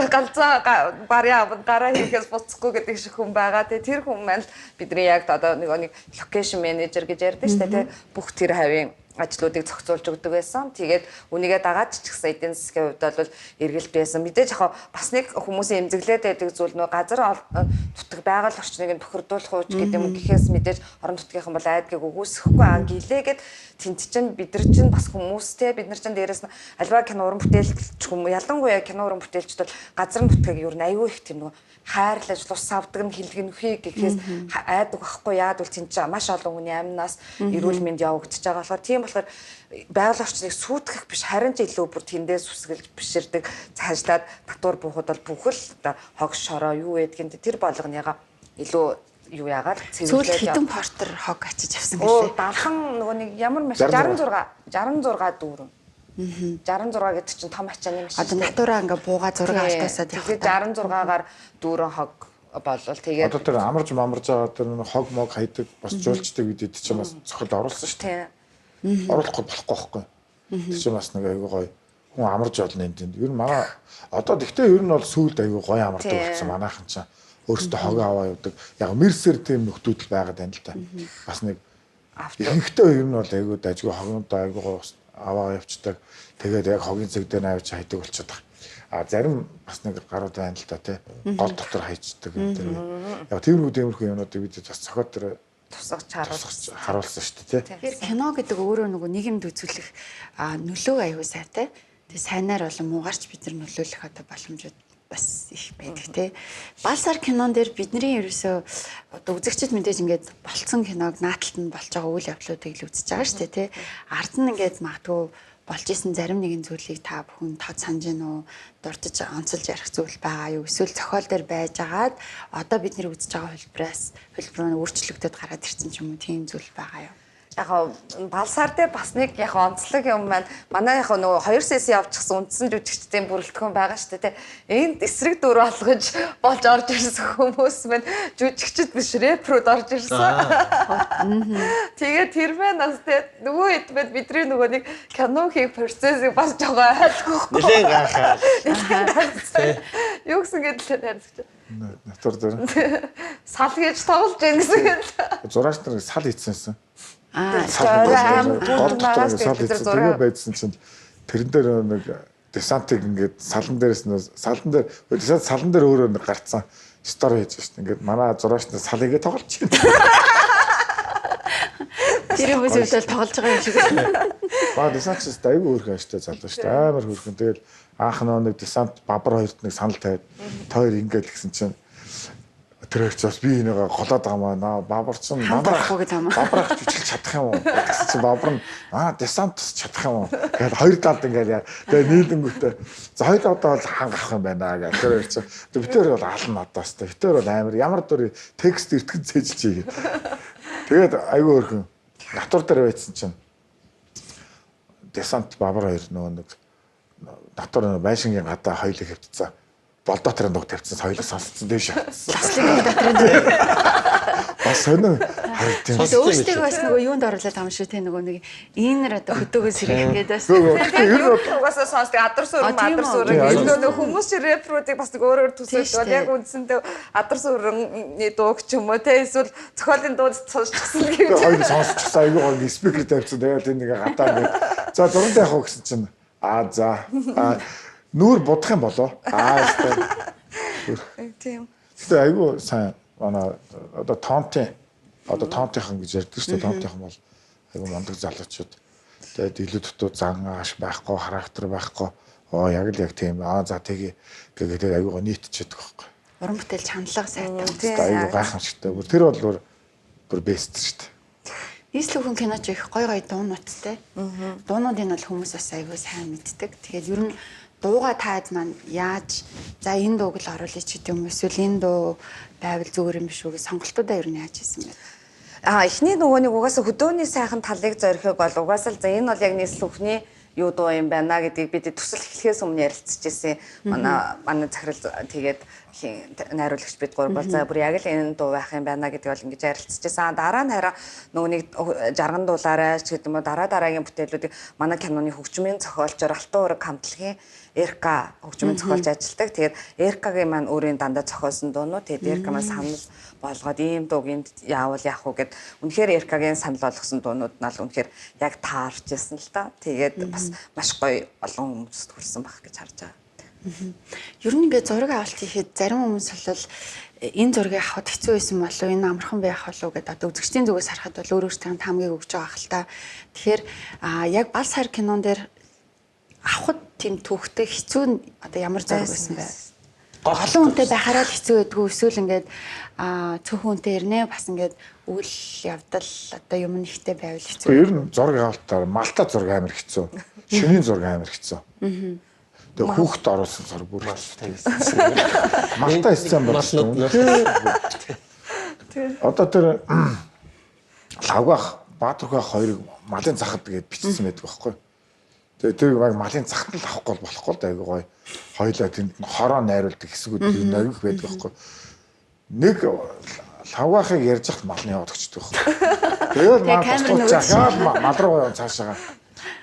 галзаа барын авд гараа хийхээс буцахгүй гэдэг шиг хүн байгаа. Тэгээд тэр хүн маань бидний яг одоо нэг location manager гэж ярьдаг шүү дээ. Бүх тэр хавийн ажлуудыг зохицуулж өгдөг байсан. Тэгээд үнийгээ дагаад ч гэсэн эдийн засгийн хувьд бол эргэлт байсан. Мэдээж яг бас нэг хүмүүсийн эмзэглээд байдаг зүйл нөө газар нутаг байгаль орчныг нь бохирдуулах ууч гэдэг юм гэхээс мэдээж орон нутгийнхан бол айдгийг үгүйсэхгүй аа гэлээгээд тэнд чинь бид нар чинь бас хүмүүстэй бид нар чинь дээрэс нь альва кино уран бүтээлч хүмүүс ялангуяа кино уран бүтээлчд бол газар нутгийг ер нь аюу их тийм нөгөө хайрлаж лус авдаг нь хилгэнөхий гэхээс айдаг байхгүй яад бол тэнд чинь маш олон хүний амнаас эрүүл мэнд явагдаж байгаа болохоор тийм болохоор байгаль орчныг сүйтгэх биш харин ч илүү бүр тэндээ сүсгэлж биширдэг цаашлаад татвар буухад бол бүхэл одоо хог шороо юу гэдгийг тэр болгоныгаа илүү юу яагаад цэвэрлээд хэдэн портер хог ачиж авсан гэлээ. Далхан нөгөө нэг ямар маш 66 дүүрэн. 66 гэдэг чинь том ачааны машин. Одоо натураа ингээ бууга зураг авалтаасаад явах. Тэгээд 66-аар дүүрэн хог болвол тэгээд одоо тэр амарж мамарж байгаа тэр хог мог хайдаг бас жуулчдаг үед чинь бас цохилд оруулсан шүү дээ. Оруулахгүй болохгүй байхгүй. Тэр чинь бас нэг айгүй гоё хүн амарж олно энэ тэнд. Ер нь манай одоо тэгтээ ер нь бол сүүлд айгүй гоё амардаг болсон манайхан чинь өөрсдөө хог аваа явдаг. Яг мерсер тийм нөхдүүд л байгаад байна л да. Бас нэг ихэнхдээ ер нь бол айгүй дажгүй хогнодоо айгүй гоё аваа явцдаг. Тэгээд яг хогийн цэг дээр авч хайдаг болчиход байгаа. А зарим бас нэг гарууд байна л да тий. Гол дотор хайчдаг юм тэр. Яг тиймэрхүү юмнуудыг бид бас цохиод тэр тусгаж харуулсан шүү дээ тий. Тэгэхээр кино гэдэг өөрөө нөгөө нийгэмд үзүүлэх нөлөө аюу сайтай. Тэгээ сайнаар болон муугаарч бид нар нөлөөлөх одоо боломжууд бас их байдаг тий. Балсар кинон дээр бидний ерөөсөө одоо үзэгчд мэдээж ингээд болцсон киног нааталт нь болж байгаа үйл явдлуудыг л үзэж байгаа шүү дээ тий. Ард нь ингээд магадгүй болж исэн зарим нэгэн зүйлийг та бүхэн тод санаж гин үү, дурдж онцолж ярих зүйл байгаа юу? Эсвэл зохиол дээр байжгаад одоо бид нэр үзэж байгаа хувилбараас хувилбар нь өөрчлөгдөд гараад ирсэн ч юм уу тийм зүйл байгаа юу? Яг балсар дээр бас нэг яг онцлог юм байна. Манай яг нөгөө 2 сесси явчихсан үндсэн жүжигчдийн бүрэлдэхүүн байгаа шүү дээ. Энд эсрэг дүр болгож болж орж ирсэн хүмүүс маань жүжигчд биш рэпрүүд орж ирсэн. Тэгээд тэр маань бас тэ нөгөө хэд мэд бидний нөгөө нэг кино хийх процессыг бас жоохон ойлгохгүй. Нилээн гайхаа. Нилээн гайхсан. Юу гэсэн гэдэл танилцчих. Натур дээр. Сал гэж тоглож гин гэсэн юм. Зураач нар сал хийцэнсэн. Аа Орой амар гол гол дотор байгаас сал тэр хийцэн. зураа Тэгээ байдсан чинь тэрэн дээр нэг десантыг ингээд салан дээрээс нь салан дээр десант салан дээр өөрөө нэг гарцсан стори хийж шít. Ингээд манай зураач нар сал хийгээ тоглож байна. тэр хүмүүс өвдөл тоглож байгаа юм шиг. Баа десант ч гэсэн айгүй хөөрхөн аштай залуу шүү дээ. Амар хөөрхөн. Тэгэл анх нэг десант бабар хоёрт нэг санал тавиад та хоёр ингээд гэсэн чинь тэр хоёр ч бас би энийгээ голоод байгаа маа. Наа бабар чинь Хамт бабар орохгүй гэдэг юм аа. бабар ах жүжиглж чадах юм уу гэсэн чинь бабар нь аа десант бас чадах юм уу гээд хоёр талд ингээд яа. Тэгээ нийлэнгүүтээ за хоёул одоо бол ханга авах юм байна гэх тэр хоёр чинь тэгээ бид хоёр бол ална одоо хэвээр. Бид хоёр бол амар ямар дүр текст эртгэн цээжилж хийгээд. Тэгээд айгүй хөөрхөн натур дээр байцсан чинь десант бабар хоёр нөгөө нэг натур нөгөө байшингийн гадаа хоёулыг хэвтсэн. Болдоотрын дуг тавьчихсан хоёулыг сонсцсон дээш явцсан. Ласлыг дотрын. Бас сонин харагдсан. Тэгээд өөрсдөө бас нөгөө юунд оруулаад байгаа юм шүү те нөгөө нэг инер одоо хөдөөгөөс ирэх гээд бас. Гэхдээ ер нь бол Угаасаа сонсдог адар сүрэн А, тийм адар үү? сүрэн Тийм, гэдэг нөгөө хүмүүс чи рэпруудыг бас нэг өөр өөр Тийм төсөөлдөг. шүү дээ. Яг үндсэндээ адар сүрэнний дууг ч юм уу те эсвэл зохиолын дууд сонсчихсан л гэж. хоёулыг сонсчихсан айгүй гоё спикер тавьчихсан. Тэгээд энэ нэг гадаа ингээд за зурган тавих уу гэсэн чинь аа за аа, нүүр будах юм болоо. Аа ёстой. Тийм. Гэтэ айгүй сайн манай одоо тонтын одоо тонтынхан гэж ярьдаг шүү дээ. Тонтынхан бол айгүй мундаг залуучууд. Тэгээд илүү дутуу зан ааш байхгүй, характер байхгүй. Оо яг л яг тийм. Аа за тэгээ гэгээд тэгээд айгүй гоё нийтчихэд байхгүй. Уран бүтээлч хандлага сайтай. Тийм. Айгүй гайхамшигтай. Бүр тэр бол бүр бүр бест шүү дээ. Нийслэл хүн киноч их гой гой дуунуудтай. Дуунуудыг нь бол хүмүүс бас айгүй сайн мэддэг. Тэгээд ер нь дууга таад маань яаж за энэ дууг л оруулъя ч гэдэг юм эсвэл энэ дуу байвал зүгээр юм биш үү гэж сонголтуудаа ер нь яаж хийсэн бэ? А эхний нөгөө нэг угаасаа хөдөөний сайхан талыг зорихыг бол угаасаа л за энэ бол яг нийслэл бүхний юу дуу юм байна гэдгийг бид төсөл эхлэхээс өмнө ярилцчихсэн. Манай захирал тэгээд найруулагч бид гур бол за бүр яг л энэ дуу байх юм байна гэдгийг бол ингэж ярилцчихсэн. Дараа нь хараа нөгөө нэг жарган дуулаарай ч гэдэг юм уу дараа дараагийн бүтээлүүдийг манай киноны хөгжмийн зохиолчоор Алтан уураг хамтлагийн РК хөгжмийн зохиолч ажилладаг. Тэгээд РК-гийн маань өөрийн дандаа зохиосон дуунууд. Тэгээд РК маань санал болгоод ийм дууг энд яавал яах вэ гэд үнэхээр РК-гийн санал болгосон дуунууд нь л үнэхээр яг таарч ирсэн л та. Тэгээд бас маш гоё олон хүмүүст хүрсэн байх гэж харж байгаа. Ер нь ингээд зураг авалт хийхэд зарим хүмүүс бол энэ зургийг авахд хэцүү байсан болов энэ амархан байх болов гэдээ одоо үзэгчдийн зүгээс харахад бол өөр өөртөө таамгийг өгч байгаа хэл та. Тэгэхээр яг бал сар кинон дээр авахд тийм түүхтэй хэцүү нь одоо ямар зураг байсан бэ? Олон хүнтэй байхаараа л хэцүү байдгүй эсвэл ингээд цөөхөн хүнтэй ирнэ бас ингээд үйл явдал одоо юм нэгтэй байвал хэцүү. Ер нь зураг авалтаар малта зураг амар хэцүү. Шөнийн зураг амар хэцүү. Тэгээ хүүхд оруулсан зураг бүр хэцүү. Малта сцен болсон. Одоо тэр лавгах Баатархах хоёрыг малын захад гээд бичсэн байдаг байхгүй. Тэгээ тэр баг малын захад л авахгүй болохгүй л айгүй гоё. Хоёлаа тэнд нь хороо найруулдаг хэсгүүд ер нь айгүй байдаг байхгүй. Нэг лавгахыг ярьж хат мал нь яваад өчтдөг байхгүй. Тэгээд маа камер босгож захаад мал руу яваа цаашаага.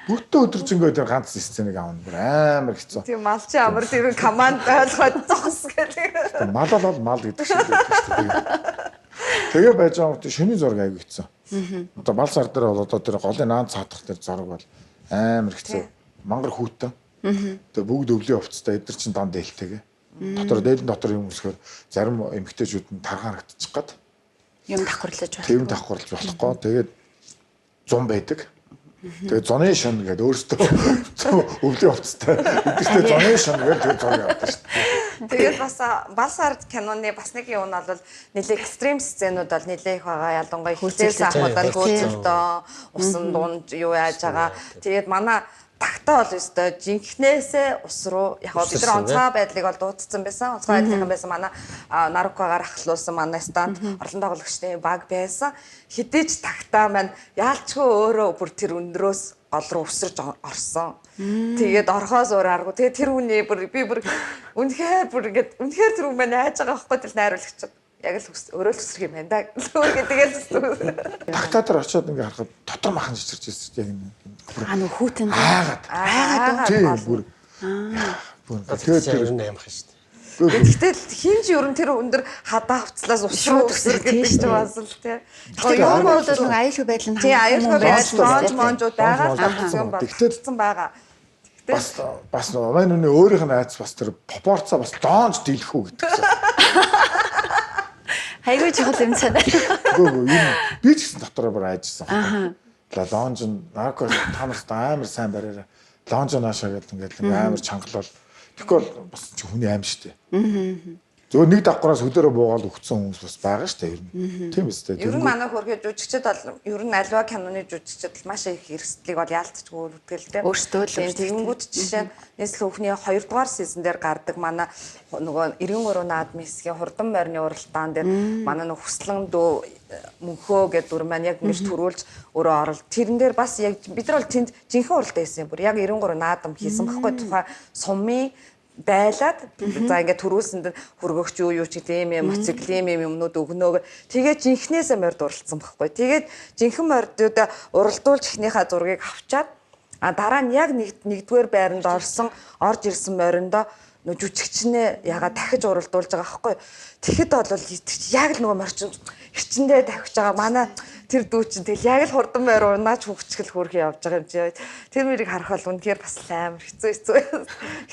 Бүтэн өдөржингөө тэр ганц сценыг авна бүр амар хэцүү. Тийм мал чи амар тэр команд ойлгоод зогс гэдэг. Мал бол мал гэдэг шиг байдаг шүү дээ. Тэгээ байж байгаа юм шөнийн зураг аягүй хэцүү. Одоо бал сар дээр бол одоо тэр голын наан цаадах тэр зураг бол амар хэцүү. Мангар хүүтэн. Тэгээ бүгд өвлийн хувцастай эдгээр чинь дан дээлтэйгээ. Дотор дээлэн дотор юм өсгөр зарим эмэгтэйчүүд нь тархан харагдчих гад. Юм давхарлаж байна. Тийм давхарлаж болохгүй. Тэгээд зун байдаг. Тэгээ зуны шин гэдэг өөртөө өвлийн хувцастай эдгэртэй зуны шин гэдэг тэр зураг авдаг шүү дээ. Тэгээд бас бал сард киноны бас нэг юм нь бол нэлээ экстрим сценүүд бол нэлээ их байгаа. Ялангуяа хөлзээс ахуудаар хөөцөлдөө усан дунд юу яаж байгаа. Тэгээд манай тагтаа бол өстой жинхнээсээ ус руу яг бид нар онцгой байдлыг бол дуудсан байсан. Онцгой байдлынхан байсан манай Нарукагаар ахлуулсан манай стант орлон тоглогчдын баг байсан. Хэдий ч тагтаа маань яалчгүй өөрөө бүр тэр өндрөөс гол руу өсөрж орсон. Тэгээд орхоос өөр аргагүй. Тэгээд тэр хүний бүр би бүр үнэхээр бүр ингээд үнэхээр тэр хүн маань айж байгаа байхгүй тэл найруулагч. Яг л өөрөө л өсрөх юм байна да. Өөр тэгэл Тагтаа дээр очиод ингээ харахад дотор махан чичирч ирсэн яг энэ. А нөх хүүтэн Айгаад. айгаад Тийм бүр. Тэгээд тэр нь аимх шүү дээ. Гэхдээ хин ч ер нь тэр өндөр хадаа хувцлаас усруу Шууд үсэр үсэр, тийм гэдэг чинь шүү. бас л тий. Тэгэхээр юм бол нэг аюулгүй байдал нь Тий, аюулгүй байдал Лонж лонж монжууд байгаа Лонж л монж юм Тэгтэл- болцсон байгаа. Бас бас манай нүний өөрийнх нь айц бас тэр пропорцоо бас лонж дийлэх үү гэдэг чинь. Айгүй чухал юм цаа. Үгүй үгүй юм би ч гэсэн дотороо бүр айжсан. Аа. Лонж нь нарко та нарт амар сайн бариараа. Лонж наашаа гэдэг ингээд амар чангалал. Тэгэхгүй бол бас чи хүний аим шүү дээ. Аа. Зөвхөн нэг давхраас хөдөөрөө буугаал өгцөн хүмүүс бас байгаа шүү дээ ер нь. Тийм үстэй. Ер нь манай хөрхөө жүжигчд бол ер нь альва киноны жүжигчд бол маш их эрсдлийг бол яалтчгүй өрөвдгөл дээ. Өөрсдөө л Тийм, өрсөлдөг. Тэгэнгүүт жишээ нь нийслэл хүүхний 2 дугаар сизон дээр гардаг манай нөгөө 93 наадмын хэсгийн хурдан морины уралдаан дээр манай нөгөө хүслэн дүү мөнхөө гэдэг дүр маань яг ингэж төрүүлж өөрөө орол. Тэрэн дээр бас яг бид нар бол тэнд жинхэнэ уралдаан хийсэн юм бүр яг 93 наадам хийсэн баггүй тухайн сумын байлаад за ингээд төрүүлсэнд нь хөргөгч юу юу ч гэдэг юм юм моцикл юм юм юмнууд өгнөө. Тэгээд жинхнээсээ морд уралдсан байхгүй. Тэгээд жинхэнэ мордууд уралдуулж эхнийхээ зургийг авчаад а дараа нь яг нэг нэгдүгээр байранд орсон орж ирсэн мориндоо нөө жүжигчнээ яга дахиж уралдуулж байгаа байхгүй. Тэгэхэд бол яг л нөгөө морчин эрчэндээ тавьж байгаа манай тэр дүү чинь тэгэл яг л хурдан морь унаач хөвчгөл хөөрхөн явж байгаа юм чи. Тэр мөрийг харах бол үнэхээр бас л амар хэцүү хэцүү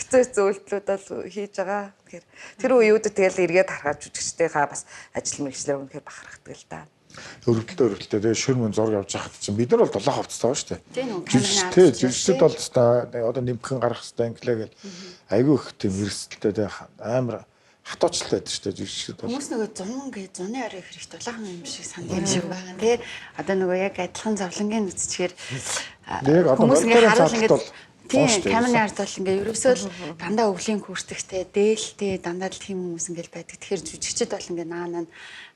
хэцүү хэцүү үйлдэлүүд бол хийж байгаа. Тэгэхээр тэр үеүүдэд тэгэл эргээд харахад жүжигчдийнхаа бас ажил мэргэжлээр үнэхээр бахархдаг л да. Өрөвдөлтөө өрөвдөлтөө тэгээ шүр мөн зураг явж байхад чинь бид нар бол долоо хувцастай байгаа шүү дээ. Тийм үү, камерын ард Тий, чинь, жүжигчд тий. бол өстой одоо нэмхэн гарах хэвээр инглээ гэл айгүй их тийм эрсдэлтэй тэгээ амар хатуучлалтай байдаг шүү дээ жүжигчд бол. Хүмүүс нөгөө 100 гэ зуны орой хэрэг дулаахан юм шиг санд юм шиг байгаа тий. Одоо нөгөө яг адилхан зовлонгийн нүцчихээр Яг одоо хүмүүс ингээ мониторын харуул цааталт ингээд бол тийм зун шүү дээ, камерын ард бол ингээ ерөөсөө л дандаа өвлийн күртэгтэй, дээлтэй, дандаа л тийм хүмүүс ингээл байдаг. Тэгэхээр жүжигчд бол ингээ наа наа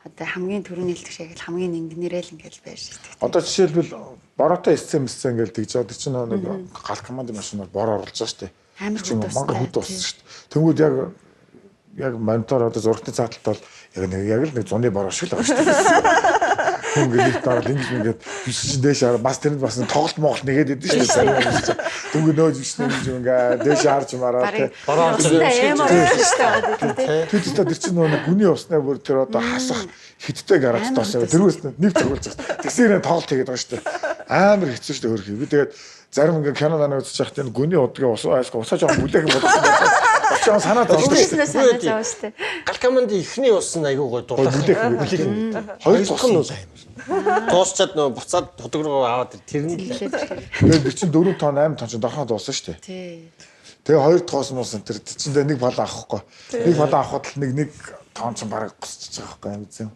одоо хамгийн түрүүний хэлдэг шиг л хамгийн ингэнэрээ л ингээл байж шийдэг. Одоо жишээлбэл бороотой эссэн мэссэн ингээл тэгж одоо чинь нэг гал командын машинаар бор оруулж байгаа шүү дээ. Амар Чинь хөт мангар устай, хөт уссан шүү дээ. Тэнгүүд яг яг монитор одоо зурагтны цааталт бол яг нэг яг л нэг зуны бороо шиг л байгаа шүү дээ. Хүн ингээд лифт орол ингэж ингээд биш чинь дээш хараа бас тэрэнд бас нэг тоглолт моголт нэгээд идэв шүү дээ. Зарим хүмүүс чинь. Тэнгүүд нөөж биш нэг юм ингээд дээш харж мараа Барыг тий. Бороо орж байгаа юм шиг. шүү дээ тий. Тэр чинь тэр чинь нөгөө нэг гүний уснаа бүр тэр одоо хасах хидтэй гараж Амар доош хөт тэрүүс нэг зөгөлж байгаа. Тэгсээр тоглолт хийгээд байгаа шүү дээ. Амар хэцүү шүү дээ хөрхий. Би тэгээд зарим ингээ кино нана үзэж байхад энэ гүний удгийн ус айлсгүй усаа жоохон бүлээх юм болсон. Бас жоохон санаа зовлоо шүү дээ. Өөрөөсөө санаа зовоо шүү дээ. Гал командын эхний ус нь айгүй гоё дулаах. Бүлээх Бүлээх. Хоёр Хоёр дахь нь бол амар. Дуусчаад нөгөө буцаад худаг руу аваад тэр нь л Тэгээд тэр чинь 4 тонн 8 тонн чинь дорхоо дууссан шүү дээ. Тий. Тэгээ хоёр дахь ус муусан тэр чинь нэг балаа авахгүй. Нэг балаа авахад л нэг нэг тонн чинь бараг госчихж байгаа байхгүй юм зэн.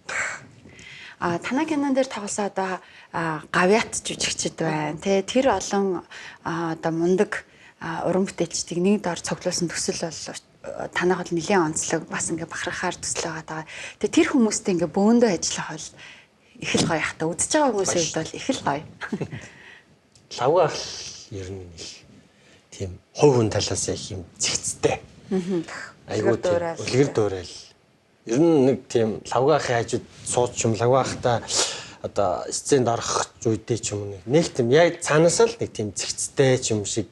А танай кинон дээр тоглосон одоо гавьяат жүжигчд байна. Тэ тэр олон одоо мундаг уран бүтээлчдийг нэг дор цуглуулсан төсөл бол танайх бол нэлээд онцлог бас ингээ бахархаар төсөл байгаа даа. Тэгээ тэр хүмүүстэй ингээ бөөндөө ажиллах бол их л гоё хата. Үзэж байгаа хүмүүсийн хувьд бол их л гоё. лавга ах ер нь нэг тийм хувь хүн талаас их юм зэгцтэй. Айгуу Үлгэр тийм дуурайл. үлгэр дуурайл. Ер нь нэг тийм лавга ахын хажууд сууч юм лавга ахта одоо сценд орох үедээ ч юм уу нэг тийм яг цаанаасаа л нэг тийм зэгцтэй ч юм шиг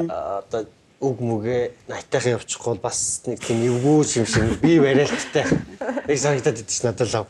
одоо үг мүгэ найтайхан явчихгүй бол бас нэг тийм эвгүй ч юм шиг би бариалттай нэг санагдаад идэв ч надад лав.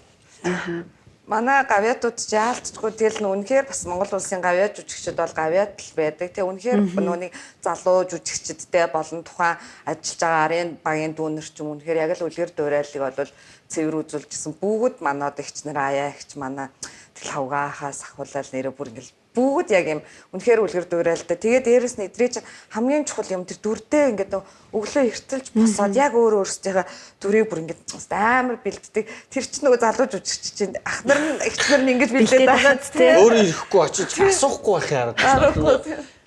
Манай гавьяатууд ч яалтчгүй тэгэл нь үнэхээр бас Монгол улсын гавьяат жүжигчд бол гавьяат л байдаг. Тэгээ үнэхээр нөгөө нэг залуу жүжигчдтэй болон тухайн ажиллаж байгаа арын багийн дүүнер ч юм үнэхээр яг л үлгэр дуурайлыг бол цэвэр үзүүлжсэн. Бүгд манай одоо эгч нар аяа эгч манай тэгэл хавгаахаас ахуулаад нэрээ бүр ингээл бүгд яг юм үнэхээр үлгэр дуурайлтай. Тэгээ дээрэс нь эдрээ чинь хамгийн чухал юм тэр дүрдээ ингээд нөө өглөө эртэлж босоод яг өөр өөрсдийнхээ дүрийг бүр ингээд амар бэлддэг. Тэр чинь нөгөө залуу жүжигч чинь ах нар нь эгч нар нь ингэж бэлдээд байгаа тий. Өөрөө ирэхгүй очиж асуухгүй байх юм арга.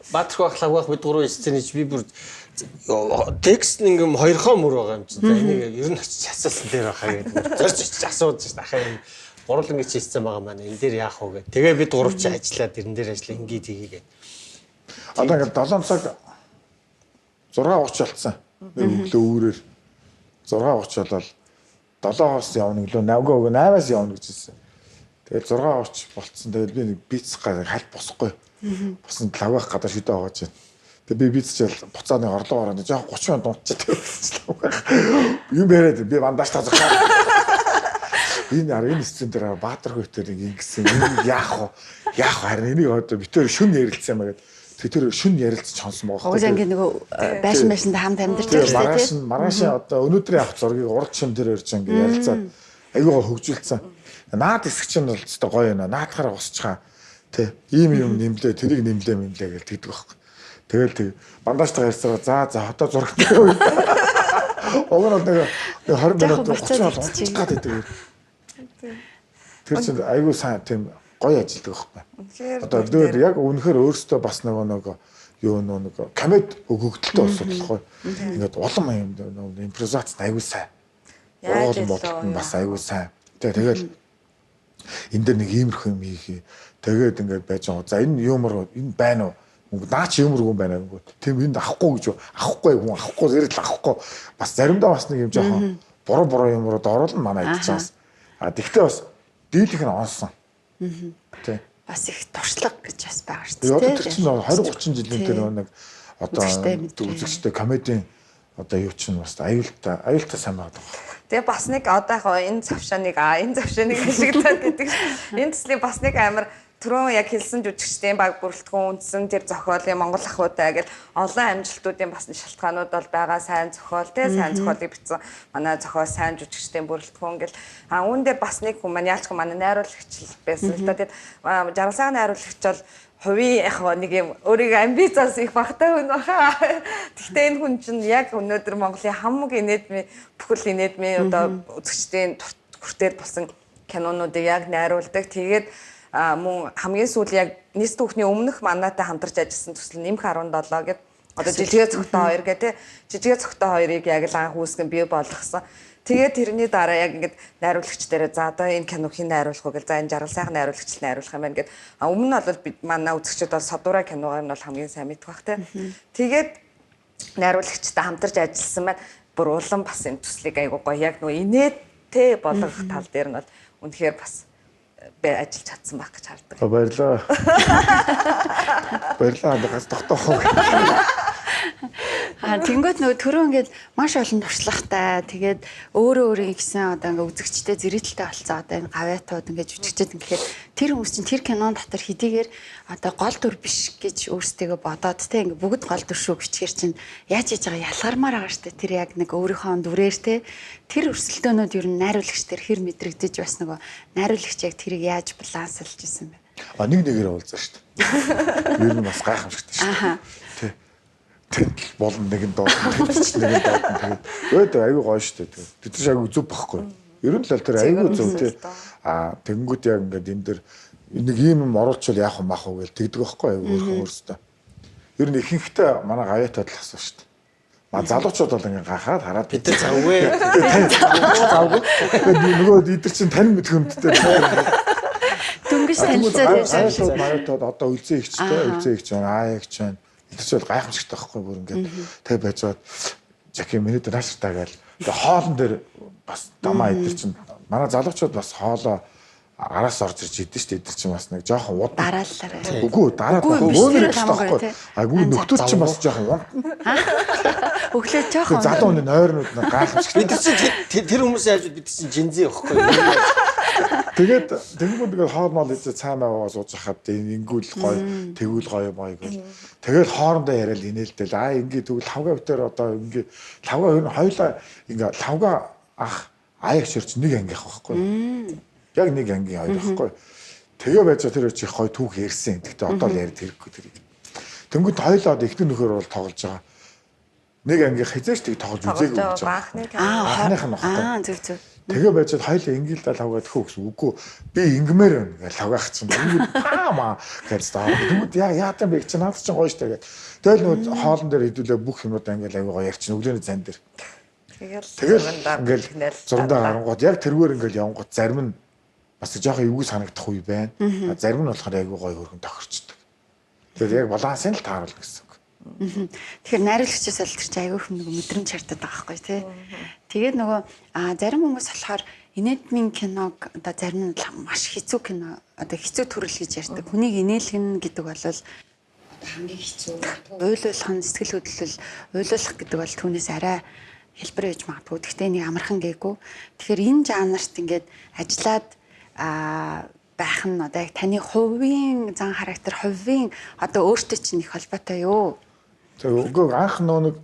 Баатарх байх лавгах бид гурван сценич би бүр текст нь ингээм хоёрхон мөр байгаа юм чинь. За энийг ер нь очиж асуусан дээр байхаа гэдэг. Зорж очиж асууж шээ. Ахаа юм гурван ингэж хийсэн байгаа маань энэ дээр яах вэ гэх. Тэгээ бид гурав чи ажиллаад тэрэн дээр ажиллаа ингээ тгий гэх. Одоо ингээд 7 цаг 6:30 болцсон. Нэг өглөө үүрээр 6:30 болол 7-оос явна гэлөө 8-г 8-аас явна гэж хэлсэн. Тэгэл 6:30 болцсон. Тэгэл би нэг бицх гай хальт босхгүй. Босон лавгах гадаа шүдэ аваад чинь. Тэгээ би бицчээл буцаа нэг орлого ороод жоохон 30 минут унтчих гэсэн. Юм яриад би бандаж тасах. Энэ ар энэ сцен дээр Баатар хөтөр нэг ингэсэн энийг яах вэ? Яах вэ? Харин энийг одоо битээр шүн ярилцсан юм аа гэд. Тэр шүн ярилцж чонсон байгаа. Угсаа ингээ нөгөө байшин байшинд хамт амьдарч байгаа шүү дээ. Маргааш одоо өнөөдрийн авах зургийг урд шим тэр өрж ингээ ярилцаад айгуугаа хөгжүүлсэн. Наад хэсэг чинь бол өстой гоё юм аа. Наадахаараа усчихаа. Тэ ийм юм нэмлээ, тэрийг нэмлээ мэмлээ гэж тэгдэг байхгүй. Тэгэл тэг бандажтайгаа ярьсараа за за одоо зурагтай. Уг нь бол нэг 20 минут 30 минут унтчих гад байдаг. Тэр чинь айгүй сайн тийм гоё ажилдаг байхгүй. Одоо тэгээд яг үнэхээр өөрөөсөө бас нөгөө юу нөгөө комед өгөгдөлтэй болсон болохгүй. Ингээд улам юм нөгөө импровизац айгүй сайн. Ургуулсан бодолт нь бас айгүй сайн. Тэгэл энэ дээр нэг иймэрхүү юм хийх. Тэгээд ингээд байж байгаа. За энэ юмор энэ байна уу? Наа чи юмор хүн байна гингүүт. Тийм энд авахгүй гэж авахгүй хүн авахгүй зэрэг л авахгүй. Бас заримдаа бас нэг юм жоохон буруу буруу юмрууд оруулна манай идэж байгаас. А тэгтээ бас дийлэх нь онсон. Тий. Бас их туршлага гэж бас байгаа шүү дээ. Одоо тэр чинь 20 30 жилийн тэр нэг одоо үзэгчтэй комедийн одоо юу чинь бас аюултай аюултай сайн байгаа. Тэгээ бас нэг одоо яг энэ завшааныг энэ завшааныг ашиглаад гэдэг. Энэ төслийн бас нэг амар түрүүн яг хэлсэн жүжигчдийн баг бүрэлдэхүүн үндсэн тэр зохиолын Монгол ахуйтай гэл олон амжилтуудын бас шалтгаанууд бол байгаа. Сайн зохиол те сайн зохиолыг бичсэн манай зохиол сайн жүжигчдийн бүрэлдэхүүн гэл а үүн дээр бас нэг хүн маань яалчгүй манай найруулагч байсан л та. Тэгээд Жаргалсаагийн найруулагч бол хувийн яг нэг юм өөрийгөө амбициас их багтай хүн баха. Гэхдээ энэ хүн чинь яг өнөөдөр Монголын хамаг инээдмийн бүхэл инээдмийн одоо үзэгчдийн хүртэл болсон кинонуудыг яг найруулдаг. Тэгээд мөн хамгийн сүүл яг нийс түүхний өмнөх манайтай хамтарч ажилласан төсөл нэмэх 17 гэд одоо жижигээ цогтой хоёр гэх тий жижигээ цогтой хоёрыг яг л анх үүсгэн бий болгосон. Тэгээд тэрний дараа яг ингээд найруулагч дээрээ за одоо энэ киног хэн найруулах вэ гэл за энэ Жаргал сайхан найруулагч л найруулах юм байна гэд. А өмнө нь бол бид манай үзэгчид бол Содура киногаар нь бол хамгийн сайн мэдэх бах тий. Тэгээд найруулагчтай хамтарч ажилласан маань бүр улам бас энэ төслийг айгуу гоё яг нөгөө инээдтэй болгох тал дээр нь бол үнэхээр бас би ажиллаж чадсан байх гэж хардаг. Баярлалаа. Баярлалаа газ тогтоох. Аа тэнгуут нөгөө түрүү ингээд маш олон туршлагатай тэгээд өөрөө өөрийн гэсэн одоо ингээд үзэгчтэй зэрэгтэлтэй болцсон одоо энэ гавьяатууд ингээд жүжигчэд ингээд тэр хүмүүс чинь тэр кинон дотор хэдийгээр одоо гол дүр биш гэж өөрсдийгөө бодоод те ингээд бүгд гол дүр шүү гэчихэр чинь яаж хийж байгаа ялгармаар байгаа штэ тэр яг нэг өөрийнхөө дүрээр те тэр өрсөлдөөнүүд ер нь найруулагч тэр хэр мэдрэгдэж бас нөгөө найруулагч яг тэрийг яаж балансалж исэн бэ? А нэг нэгээр уулзаа штэ. Ер нь бас гайхамшигтай штэ. Тэ. Тэнд болно нэг нь доод, тэнд ч нэг нь доод. Тэгээд өөд аюу гоё штэ. Тэд чинь аюу зөв байхгүй. Ер нь л тэр аюу зөв тий. А тэгэнгүүт яг ингээд энэ дэр нэг ийм юм оруулчвал яах вэ мах уу гэж тэгдэг байхгүй аюу өөрхөн өөрсдөө. Ер нь ихэнхдээ манай гавьяатад л асуу штэ. Ма залуучууд бол ингээд гахаад хараад бид нар завгүй. Завгүй. Нөгөө эдгээр чинь тань мэдх юмдтэй. Дөнгөж танилцаад явсан. Гавьяатууд маятууд одоо үлзээ ихчтэй, үлзээ ихч байна, аа ихч байна. Тэр чинь бол гайхамшигтай байхгүй бүр ингээд тэг байжгаад Жаки миний дээр нааширтаа гээл. Тэгээ хоолн дээр бас дамаа эдэр чинь манай залуучууд бас хоолоо араас орж ирж идэв шүү дээ. Эдэр чинь бас нэг жоохон уд дараалалаар. Үгүй дараад өөр байхгүй. Айгүй нөхдүүд чинь бас жоохон унтна. Өглөө жоохон. Залуу хүний нойрнууд нэг гайхамшигтай. Бид чинь тэр хүмүүсийн хажууд бид чинь жинзээ байхгүй. Тэгээд тэгэнгүүт тэгээд хоол мол идээ цаана аваа сууж хахад ингүүл гоё тэгвэл гоё гоё гэл. Тэгэл хоорондоо яриад инээлдэл аа ингээ тэгвэл лавга битэр одоо ингээ лавга ер нь хоёлаа ингээ лавга ах аяг ширч нэг ангийнх байхгүй. Яг нэг ангийн хоёр байхгүй. Тэгээ байж тэр чи их гоё түүх ярьсан. Тэгтээ одоо л яриад хэрэггүй тэрийг. Тэнгүүт хоёлаа одоо эхнэр нөхөр бол тоглож байгаа. Нэг ангийнх хизээч тэг тоглож үзээгүй гэж байгаа. Анхных нь баггүй. Аа зөв зөв. Тэгээ байж хоёул ингээл даа лавгаа төхөө гэсэн. Үгүй би ингэмээр байна гэж лавгаах чинь. Тэнгүүд паама гэж даа. Тэнгүүд яа яатан бэ чинь наад чинь гоё штэ гэж. Тэгэл нөгөө хоолн дээр хэдүүлээ бүх юмуд ингээл аягүй гоё ярьчин өглөөний зан дээр. Тэгэл ингээл зурандаа гарангууд яг тэргээр ингээл явангууд зарим нь бас жоохон эвгүй санагдах үе байна. Зарим нь болохоор аягүй гоё хөргөн тохирчдөг. Тэгэхээр яг балансын л тааруулна гэсэн үг. Тэгэхээр найруулагчаас бол тэр чинь аягүй их нэг мэдрэмж хартаад байгаа байхгүй тий. Тэгээд нөгөө зарим хүмүүс болохоор инээдмийн киног одоо зарим нь маш хэцүү кино одоо хэцүү төрөл гэж ярьдаг. Хүнийг инээлгэн гэдэг бол одоо хамгийн хэцүү. Уйлуулах нь сэтгэл хөдлөл, уйлуулах гэдэг бол түүнээс арай хэлбэр байж магадгүй. Гэхдээ нэг амархан гээгүй. Тэгэхээр энэ жанрт ингээд ажиллаад байх нь одоо яг таны хувийн зан характер, хувийн одоо өөртөө чинь их холбоотой юу? Тэгээ үгүй анх нөө нэг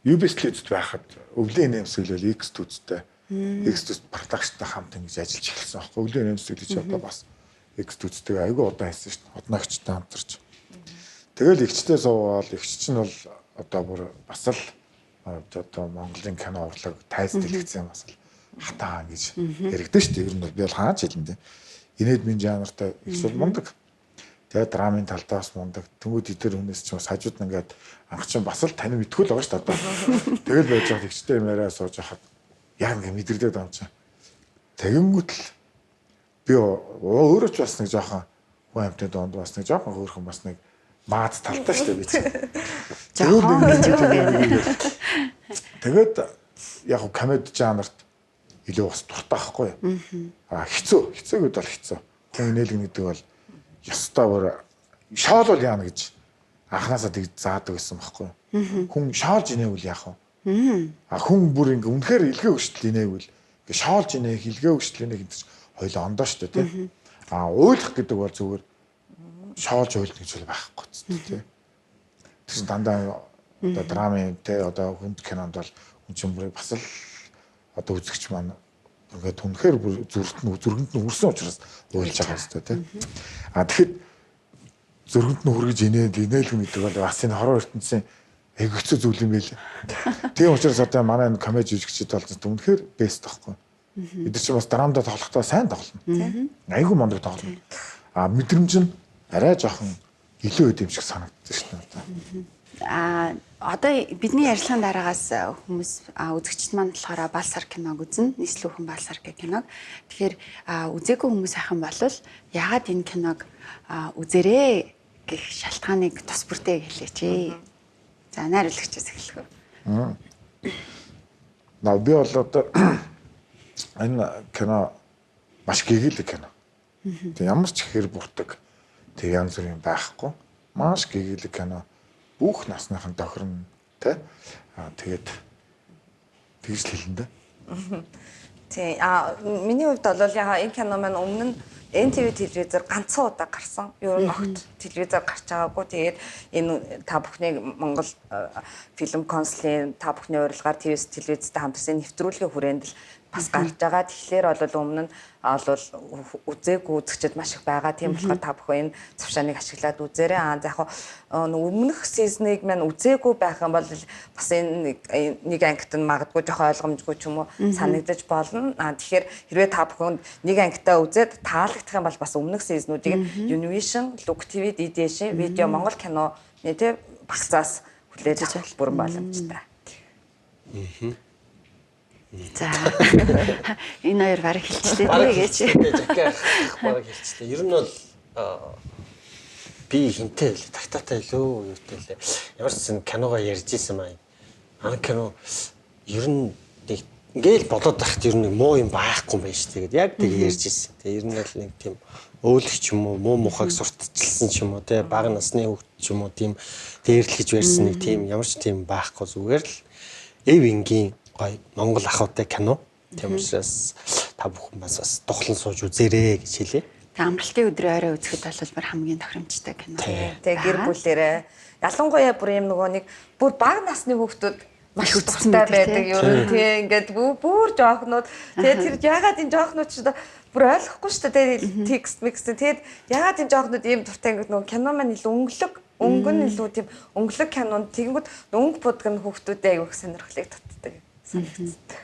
UBS телевизэд байхад өвлийн нэмсэглэл X түзтэй X түз продакшнтай хамт ингэж ажиллаж эхэлсэн аахгүй. Өвлийн нэмсэглэж одоо бас X түзтэйгээ айгүй удаан хийсэн шүү дээ. Одногчтой хамтарч. Тэгэл эгчтэй суугаал эгч чинь бол одоо бүр бас л одоо Монголын кино урлаг тайз дэлгэцэн бас л хатаа гэж яригдэн шүү дээ. Ер нь бол би бол хаач хэлэн дээ. Инээд минь жанртай эгч бол мундаг. Тэгээ драмын талдаа бас мундаг. Тэнгүүд эдгээр хүнээс ч бас хажууд нь ингээд анх чинь бас л тань мэдгүй л байгаа шүү дээ. Одоо тэгэл байж байгаа эгчтэй юм яриа сууж хахад яг ингээд мэдрэгдээд байгаа юм чинь. Тэгэнгүүт л би өөрөө ч бас нэг жоохон хүн амьтны донд бас нэг жоохон хөөрхөн бас нэг мааз талтай шүү дээ би чинь. Жоохон гэж юу вэ? Тэгээд яг комеди жанрт илүү бас дуртай байхгүй юу? Аа хэцүү, хэцүүгүүд бол хэцүү. Хүн инээлгэн гэдэг бол ёстой бүр шоол бол яана гэж анханасаа тэгж заадаг байсан байхгүй юу? Хүн шоолж инээвэл яах вэ? А хүн бүр ингээ үнэхээр илгээ өгшөл инээвэл ингээ шоолж инээх, илгээ өгшөл инээх гэдэг чинь хоёул ондоо шүү дээ, тий. А уйлах гэдэг бол зүгээр шоолж уйлах гэж зүйл байхгүй ч тий. Тэр чинь дандаа одоо драмын тий одоо хүнд кинонд бол хүн чинь бүр бас л одоо үзэгч маань ингээд үнэхээр бүр зүрхт нь зүрхэнд нь хүрсэн учраас уйлж байгаа юм тий. А тэгэхэд зүрхэнд нь хүргэж инээд инээлгэн гэдэг бол бас энэ хорон ертөнцийн айгүй хэцүү зүйл юм байл. Тийм учраас одоо манай энэ комеди жүжигчид бол үнэхээр бест байхгүй. Бид нар чинь бас драмда тоглохдоо сайн тоглоно. Айгүй мундаг тоглоно. А мэдрэмж нь арай жоохон илүү өд юм шиг санагддаг шүү дээ. А одоо бидний ярилцлагын дараагаас хүмүүс үзэгчд маань болохоор Балсар киног үзнэ. Нийслүүхэн Балсар гэх киног. Тэгэхээр үзээгүй хүмүүс байх юм бол яагаад энэ киног үзэрээ гэх шалтгааныг тус бүртээ хэлээч. За найруулагчаас эхлэх үү. Наа би бол одоо энэ кино маш гэгээлэг кино. Тэг ямар ч хэр буртаг тэг янз бүрийн байхгүй. Маш гэгээлэг кино. Бүх насныхан тохирно тэ. Аа тэгээд тэгж л хэлнэ дээ. Тий. А миний хувьд бол яа энэ кино маань өмнө нь NTV телевизээр ганцхан удаа гарсан. Ер нь огт телевизээр гарч байгаагүй. Тэгээд энэ та бүхнийг Монгол фильм консулын та бүхний урилгаар ТВС телевизтэй хамтарсан нэвтрүүлгийн хүрээнд л бас гарч байгаа. Тэгэхээр бол өмнө нь бол үзээгүй үзэгчд маш их байгаа. Тийм болохоор та бүхэн энэ завшааныг ашиглаад үзээрэй. Аа за яг өмнөх сизнийг маань үзээгүй байх юм бол бас энэ нэг ангит нь магадгүй жоохон ойлгомжгүй ч юм уу санагдаж болно. Аа тэгэхээр хэрвээ та бүхэн нэг ангитаа үзээд таалагдах юм бол бас өмнөх сизнүүдийг Univision, Look TV, DDS, видео Монгол киноны тий багцаас хүлээж авах бүрэн боломжтой. За энэ хоёр бараг хэлчихлээ Бараг тий гэж. хэлчихлээ, Жака бараг хэлчихлээ. Ер нь бол би хинтэй хэлээ, тагтаатай илүү юутай хэлээ. Ямар ч сан киногоо ярьж исэн маа. Ан кино ер нь нэг ингээл болоод байхад ер нь нэг муу юм байхгүй юм байна шүү дээ. Яг тэг ярьж исэн. Тэг ер нь л нэг тийм өөлөх ч юм уу, муу мухаг сурталчилсан ч юм уу, тэ бага насны хүүхд ч юм уу тийм дээрлэх гэж барьсан нэг тийм ямар ч тийм байхгүй зүгээр л эв энгийн гоё Монгол ахуйтай кино. Тийм учраас та бүхэн бас тухлан сууж үзээрэй гэж хэлье. Тэг амралтын өдрийн орой үзэхэд бол бүр хамгийн тохиромжтой кино. Тэг гэр бүлээрээ ялангуяа бүр юм нөгөө нэг бүр бага насны хүүхдүүд маш Их үзсэн дуртай байдаг, байдаг ер нь тий ингээд бүр жоохнууд тэгээд тэр ягаад энэ жоохнууд ч бүр ойлгохгүй шүү дээ текст микс тэгээд ягаад энэ жоохнууд ийм дуртай ингээд нөгөө кино маань илүү өнгөлөг өнгө нь илүү тийм өнгөлөг кинонд тэгэнгүүт өнгө будаг нь хүүхдүүдэд аягүй их сонирхлыг татдаг санагддаг.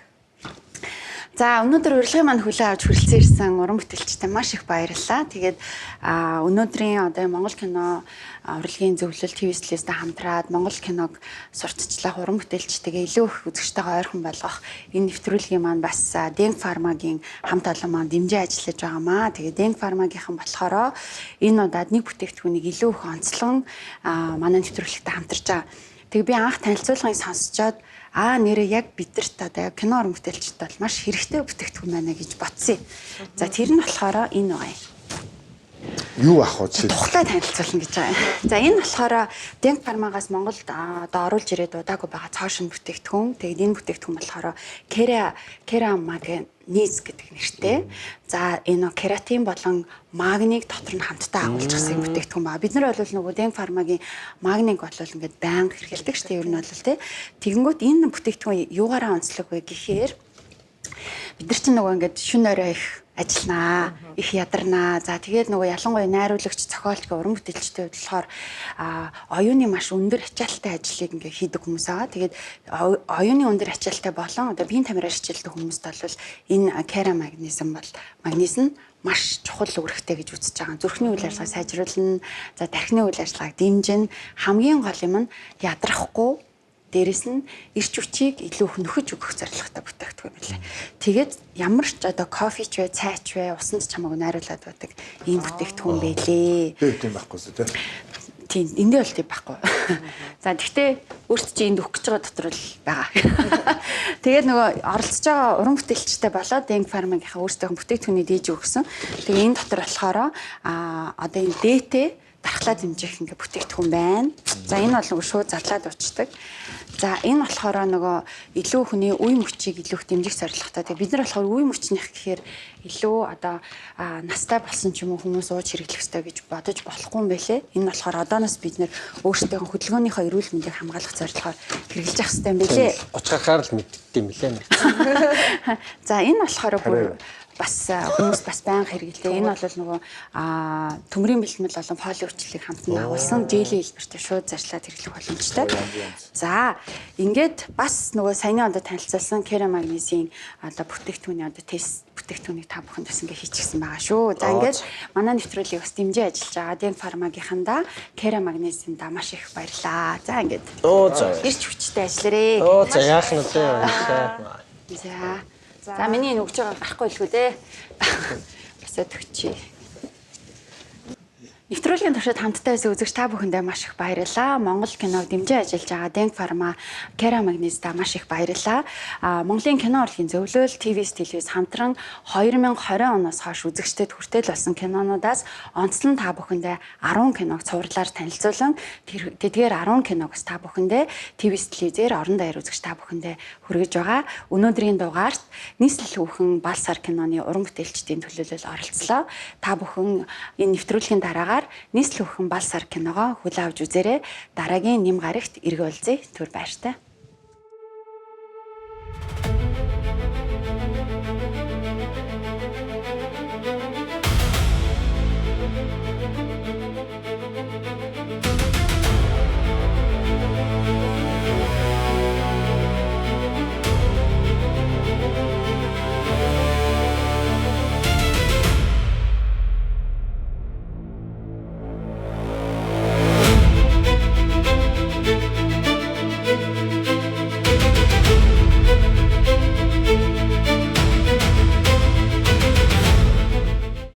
За өнөөдөр урилгын маань хүлээн авч хүрэлцэн ирсэн уран бүтээлчтэй маш их баярлалаа. Тэгээд өнөөдрийн одоо Монгол кино урлагийн зөвлөл ТВС-тэй хамтраад Монгол киног сурталчлах уран бүтээлчтэйгээ илүү их үзэгчтэйгээ ойрхон болгох энэ нэвтрүүлгийн маань бас Дэнг фармагийн хамт олон маань дэмжин ажиллаж байгаамаа. Тэгээд Дэнг фармагийнхан болохоор энэ удаад нэг бүтээгдэхүүнийг илүү их онцлон манай нэвтрүүлэгтээ хамтарч байгаа. Тэгээ би анх танилцуулгыг сонсчоод нэрээ яг бидэрт одоо кино уран бүтээлчд бол маш хэрэгтэй бүтээгдэхүүн байна гэж бодсон юм. За тэр нь болохоор энэ байгаа юм. Юу ах вэ жишээ? Тухлаа танилцуулна гэж байгаа юм. За энэ болохоор Денг фармагаас Монголд одоо оруулж ирээд удаагүй байгаа цоо шинэ бүтээгдэхүүн. Тэгээд энэ бүтээгдэхүүн болохоор Кера магниз гэдэг нэртэй. За энэ кератин болон магнийг дотор нь хамтдаа агуулчихсан бүтээгдэхүүн байна. Бид нар бол нөгөө Денг фармагийн магнийг бол ингээд байнга хэрэглэдэг шүү дээ. Ер нь бол тий. Тэгэнгүүт энэ бүтээгдэхүүн юугаараа онцлог вэ гэхээр бид нар чинь нөгөө ингээд шүн орой их ажилланаа, их ядарнаа. За тэгээд нөгөө ялангуяа найруулагч, зохиолч гэх уран бүтээлчтэй болохоор оюуны маш өндөр ачаалттай ажлыг ингээ хийдэг хүмүүс байгаа. Тэгээд оюуны өндөр ачаалттай болон одоо биеийн тамираар хичээлдэг хүмүүст бол энэ кера магнезиум бол магнез нь маш чухал үүрэгтэй гэж үзэж байгаа. Зүрхний үйл ажиллагааг сайжруулна, за тархины үйл ажиллагааг дэмжинэ. Хамгийн гол юм нь ядрахгүй. Дээрэс нь эрч хүчийг илүү их нөхөж өгөх зорилготой бүтээгдэхүүн билээ. Тэгээд ямар ч одоо кофе ч вэ, цай ч вэ, усанд ч хамаагүй найруулад байдаг ийм бүтээгдэхүүн байлээ. Тэр тийм байхгүй зү тэ. Тийм, эндээ бол тийм байхгүй. За тэгтээ өөрт чи энд өгөх гэж байгаа дотор л байгаа. Тэгээд нөгөө оролцож байгаа уран бүтээлчтэй болоод Денг фармагийнхаа өөрсдийнх нь бүтээгдэхүүний дийж өгсөн. Тэгээ энэ дотор болохоор одоо энэ дээтэй дархлаа дэмжих ингээ бүтээгдэхүүн байна. За энэ бол нөгөө шууд задлаад уучдаг. За энэ болохоор нөгөө илүү хүний үе мөчийг илүү их дэмжих зорилготой. Тэгээ бид нар болохоор үе мөчнийх гэхээр илүү одоо настай болсон ч юм уу хүмүүс ууж хэрэглэх ёстой гэж бодож болохгүй юм байлээ. Энэ болохоор одооноос бид нэр өөрсдийнхөө хөдөлгөөнийхөө эрүүл мэндийг хамгаалах зорилгоор хэрэглэж явах ёстой юм байлээ. 30 гарахаар л мэддэгтэй юм лээ. За энэ болохоор бүр бас хүмүүс бас байнга хэрэглэдэг. Энэ бол нөгөө төмрийн бэлтгэл болон фоли хүчлийг хамтан агуулсан желийн хэлбэртэй шууд зарчлаад хэрэглэх боломжтой. За ингээд бас нөгөө саяны одоо танилцуулсан керамагнезийн одоо бүтээгдэхүүний одоо тест бүтээгдэхүүнийг та бүхэнд бас ингээ хийчихсэн байгаа шүү. За ингээд манай нэвтрүүлгийг бас дэмжиж ажиллаж байгаа Дэн фармагийнхандаа керамагнезиндаа маш их баярлаа. За ингээд Оо за. ирч хүчтэй ажилларээ. Оо за яах нь вэ? Баярлалаа. За. За миний энэ өгч байгаа гарахгүй илгүй дээ. Басаад өгчий. Нэвтрүүлгийн туршид хамттай байсан үзэгч та бүхэндээ маш их баярлалаа. Монгол киног дэмжин ажиллаж байгаа Денг Фарма, Кера Магнезда маш их баярлалаа. Монголын кино урлагийн зөвлөл, ТВС телевиз хамтран 2020 оноос хойш үзэгчдэд хүртэл болсон кинонуудаас онцлон та бүхэндээ 10 киног цувралаар танилцуулан тэдгээр 10 киног бас та бүхэндээ ТВС телевизээр орон даяар үзэгч та бүхэндээ хүргэж байгаа. Өнөөдрийн дугаарт нийслэл хүүхэн Балсар киноны уран бүтээлчдийн төлөөлөл оролцлоо. Та бүхэн энэ нэвтрүүлгийн дараагаар нийслэл хүүхэн Балсар киногоо хүлээн авч үзээрэй. Дараагийн нэм гарагт эргэ уулзъя. Түр баяртай.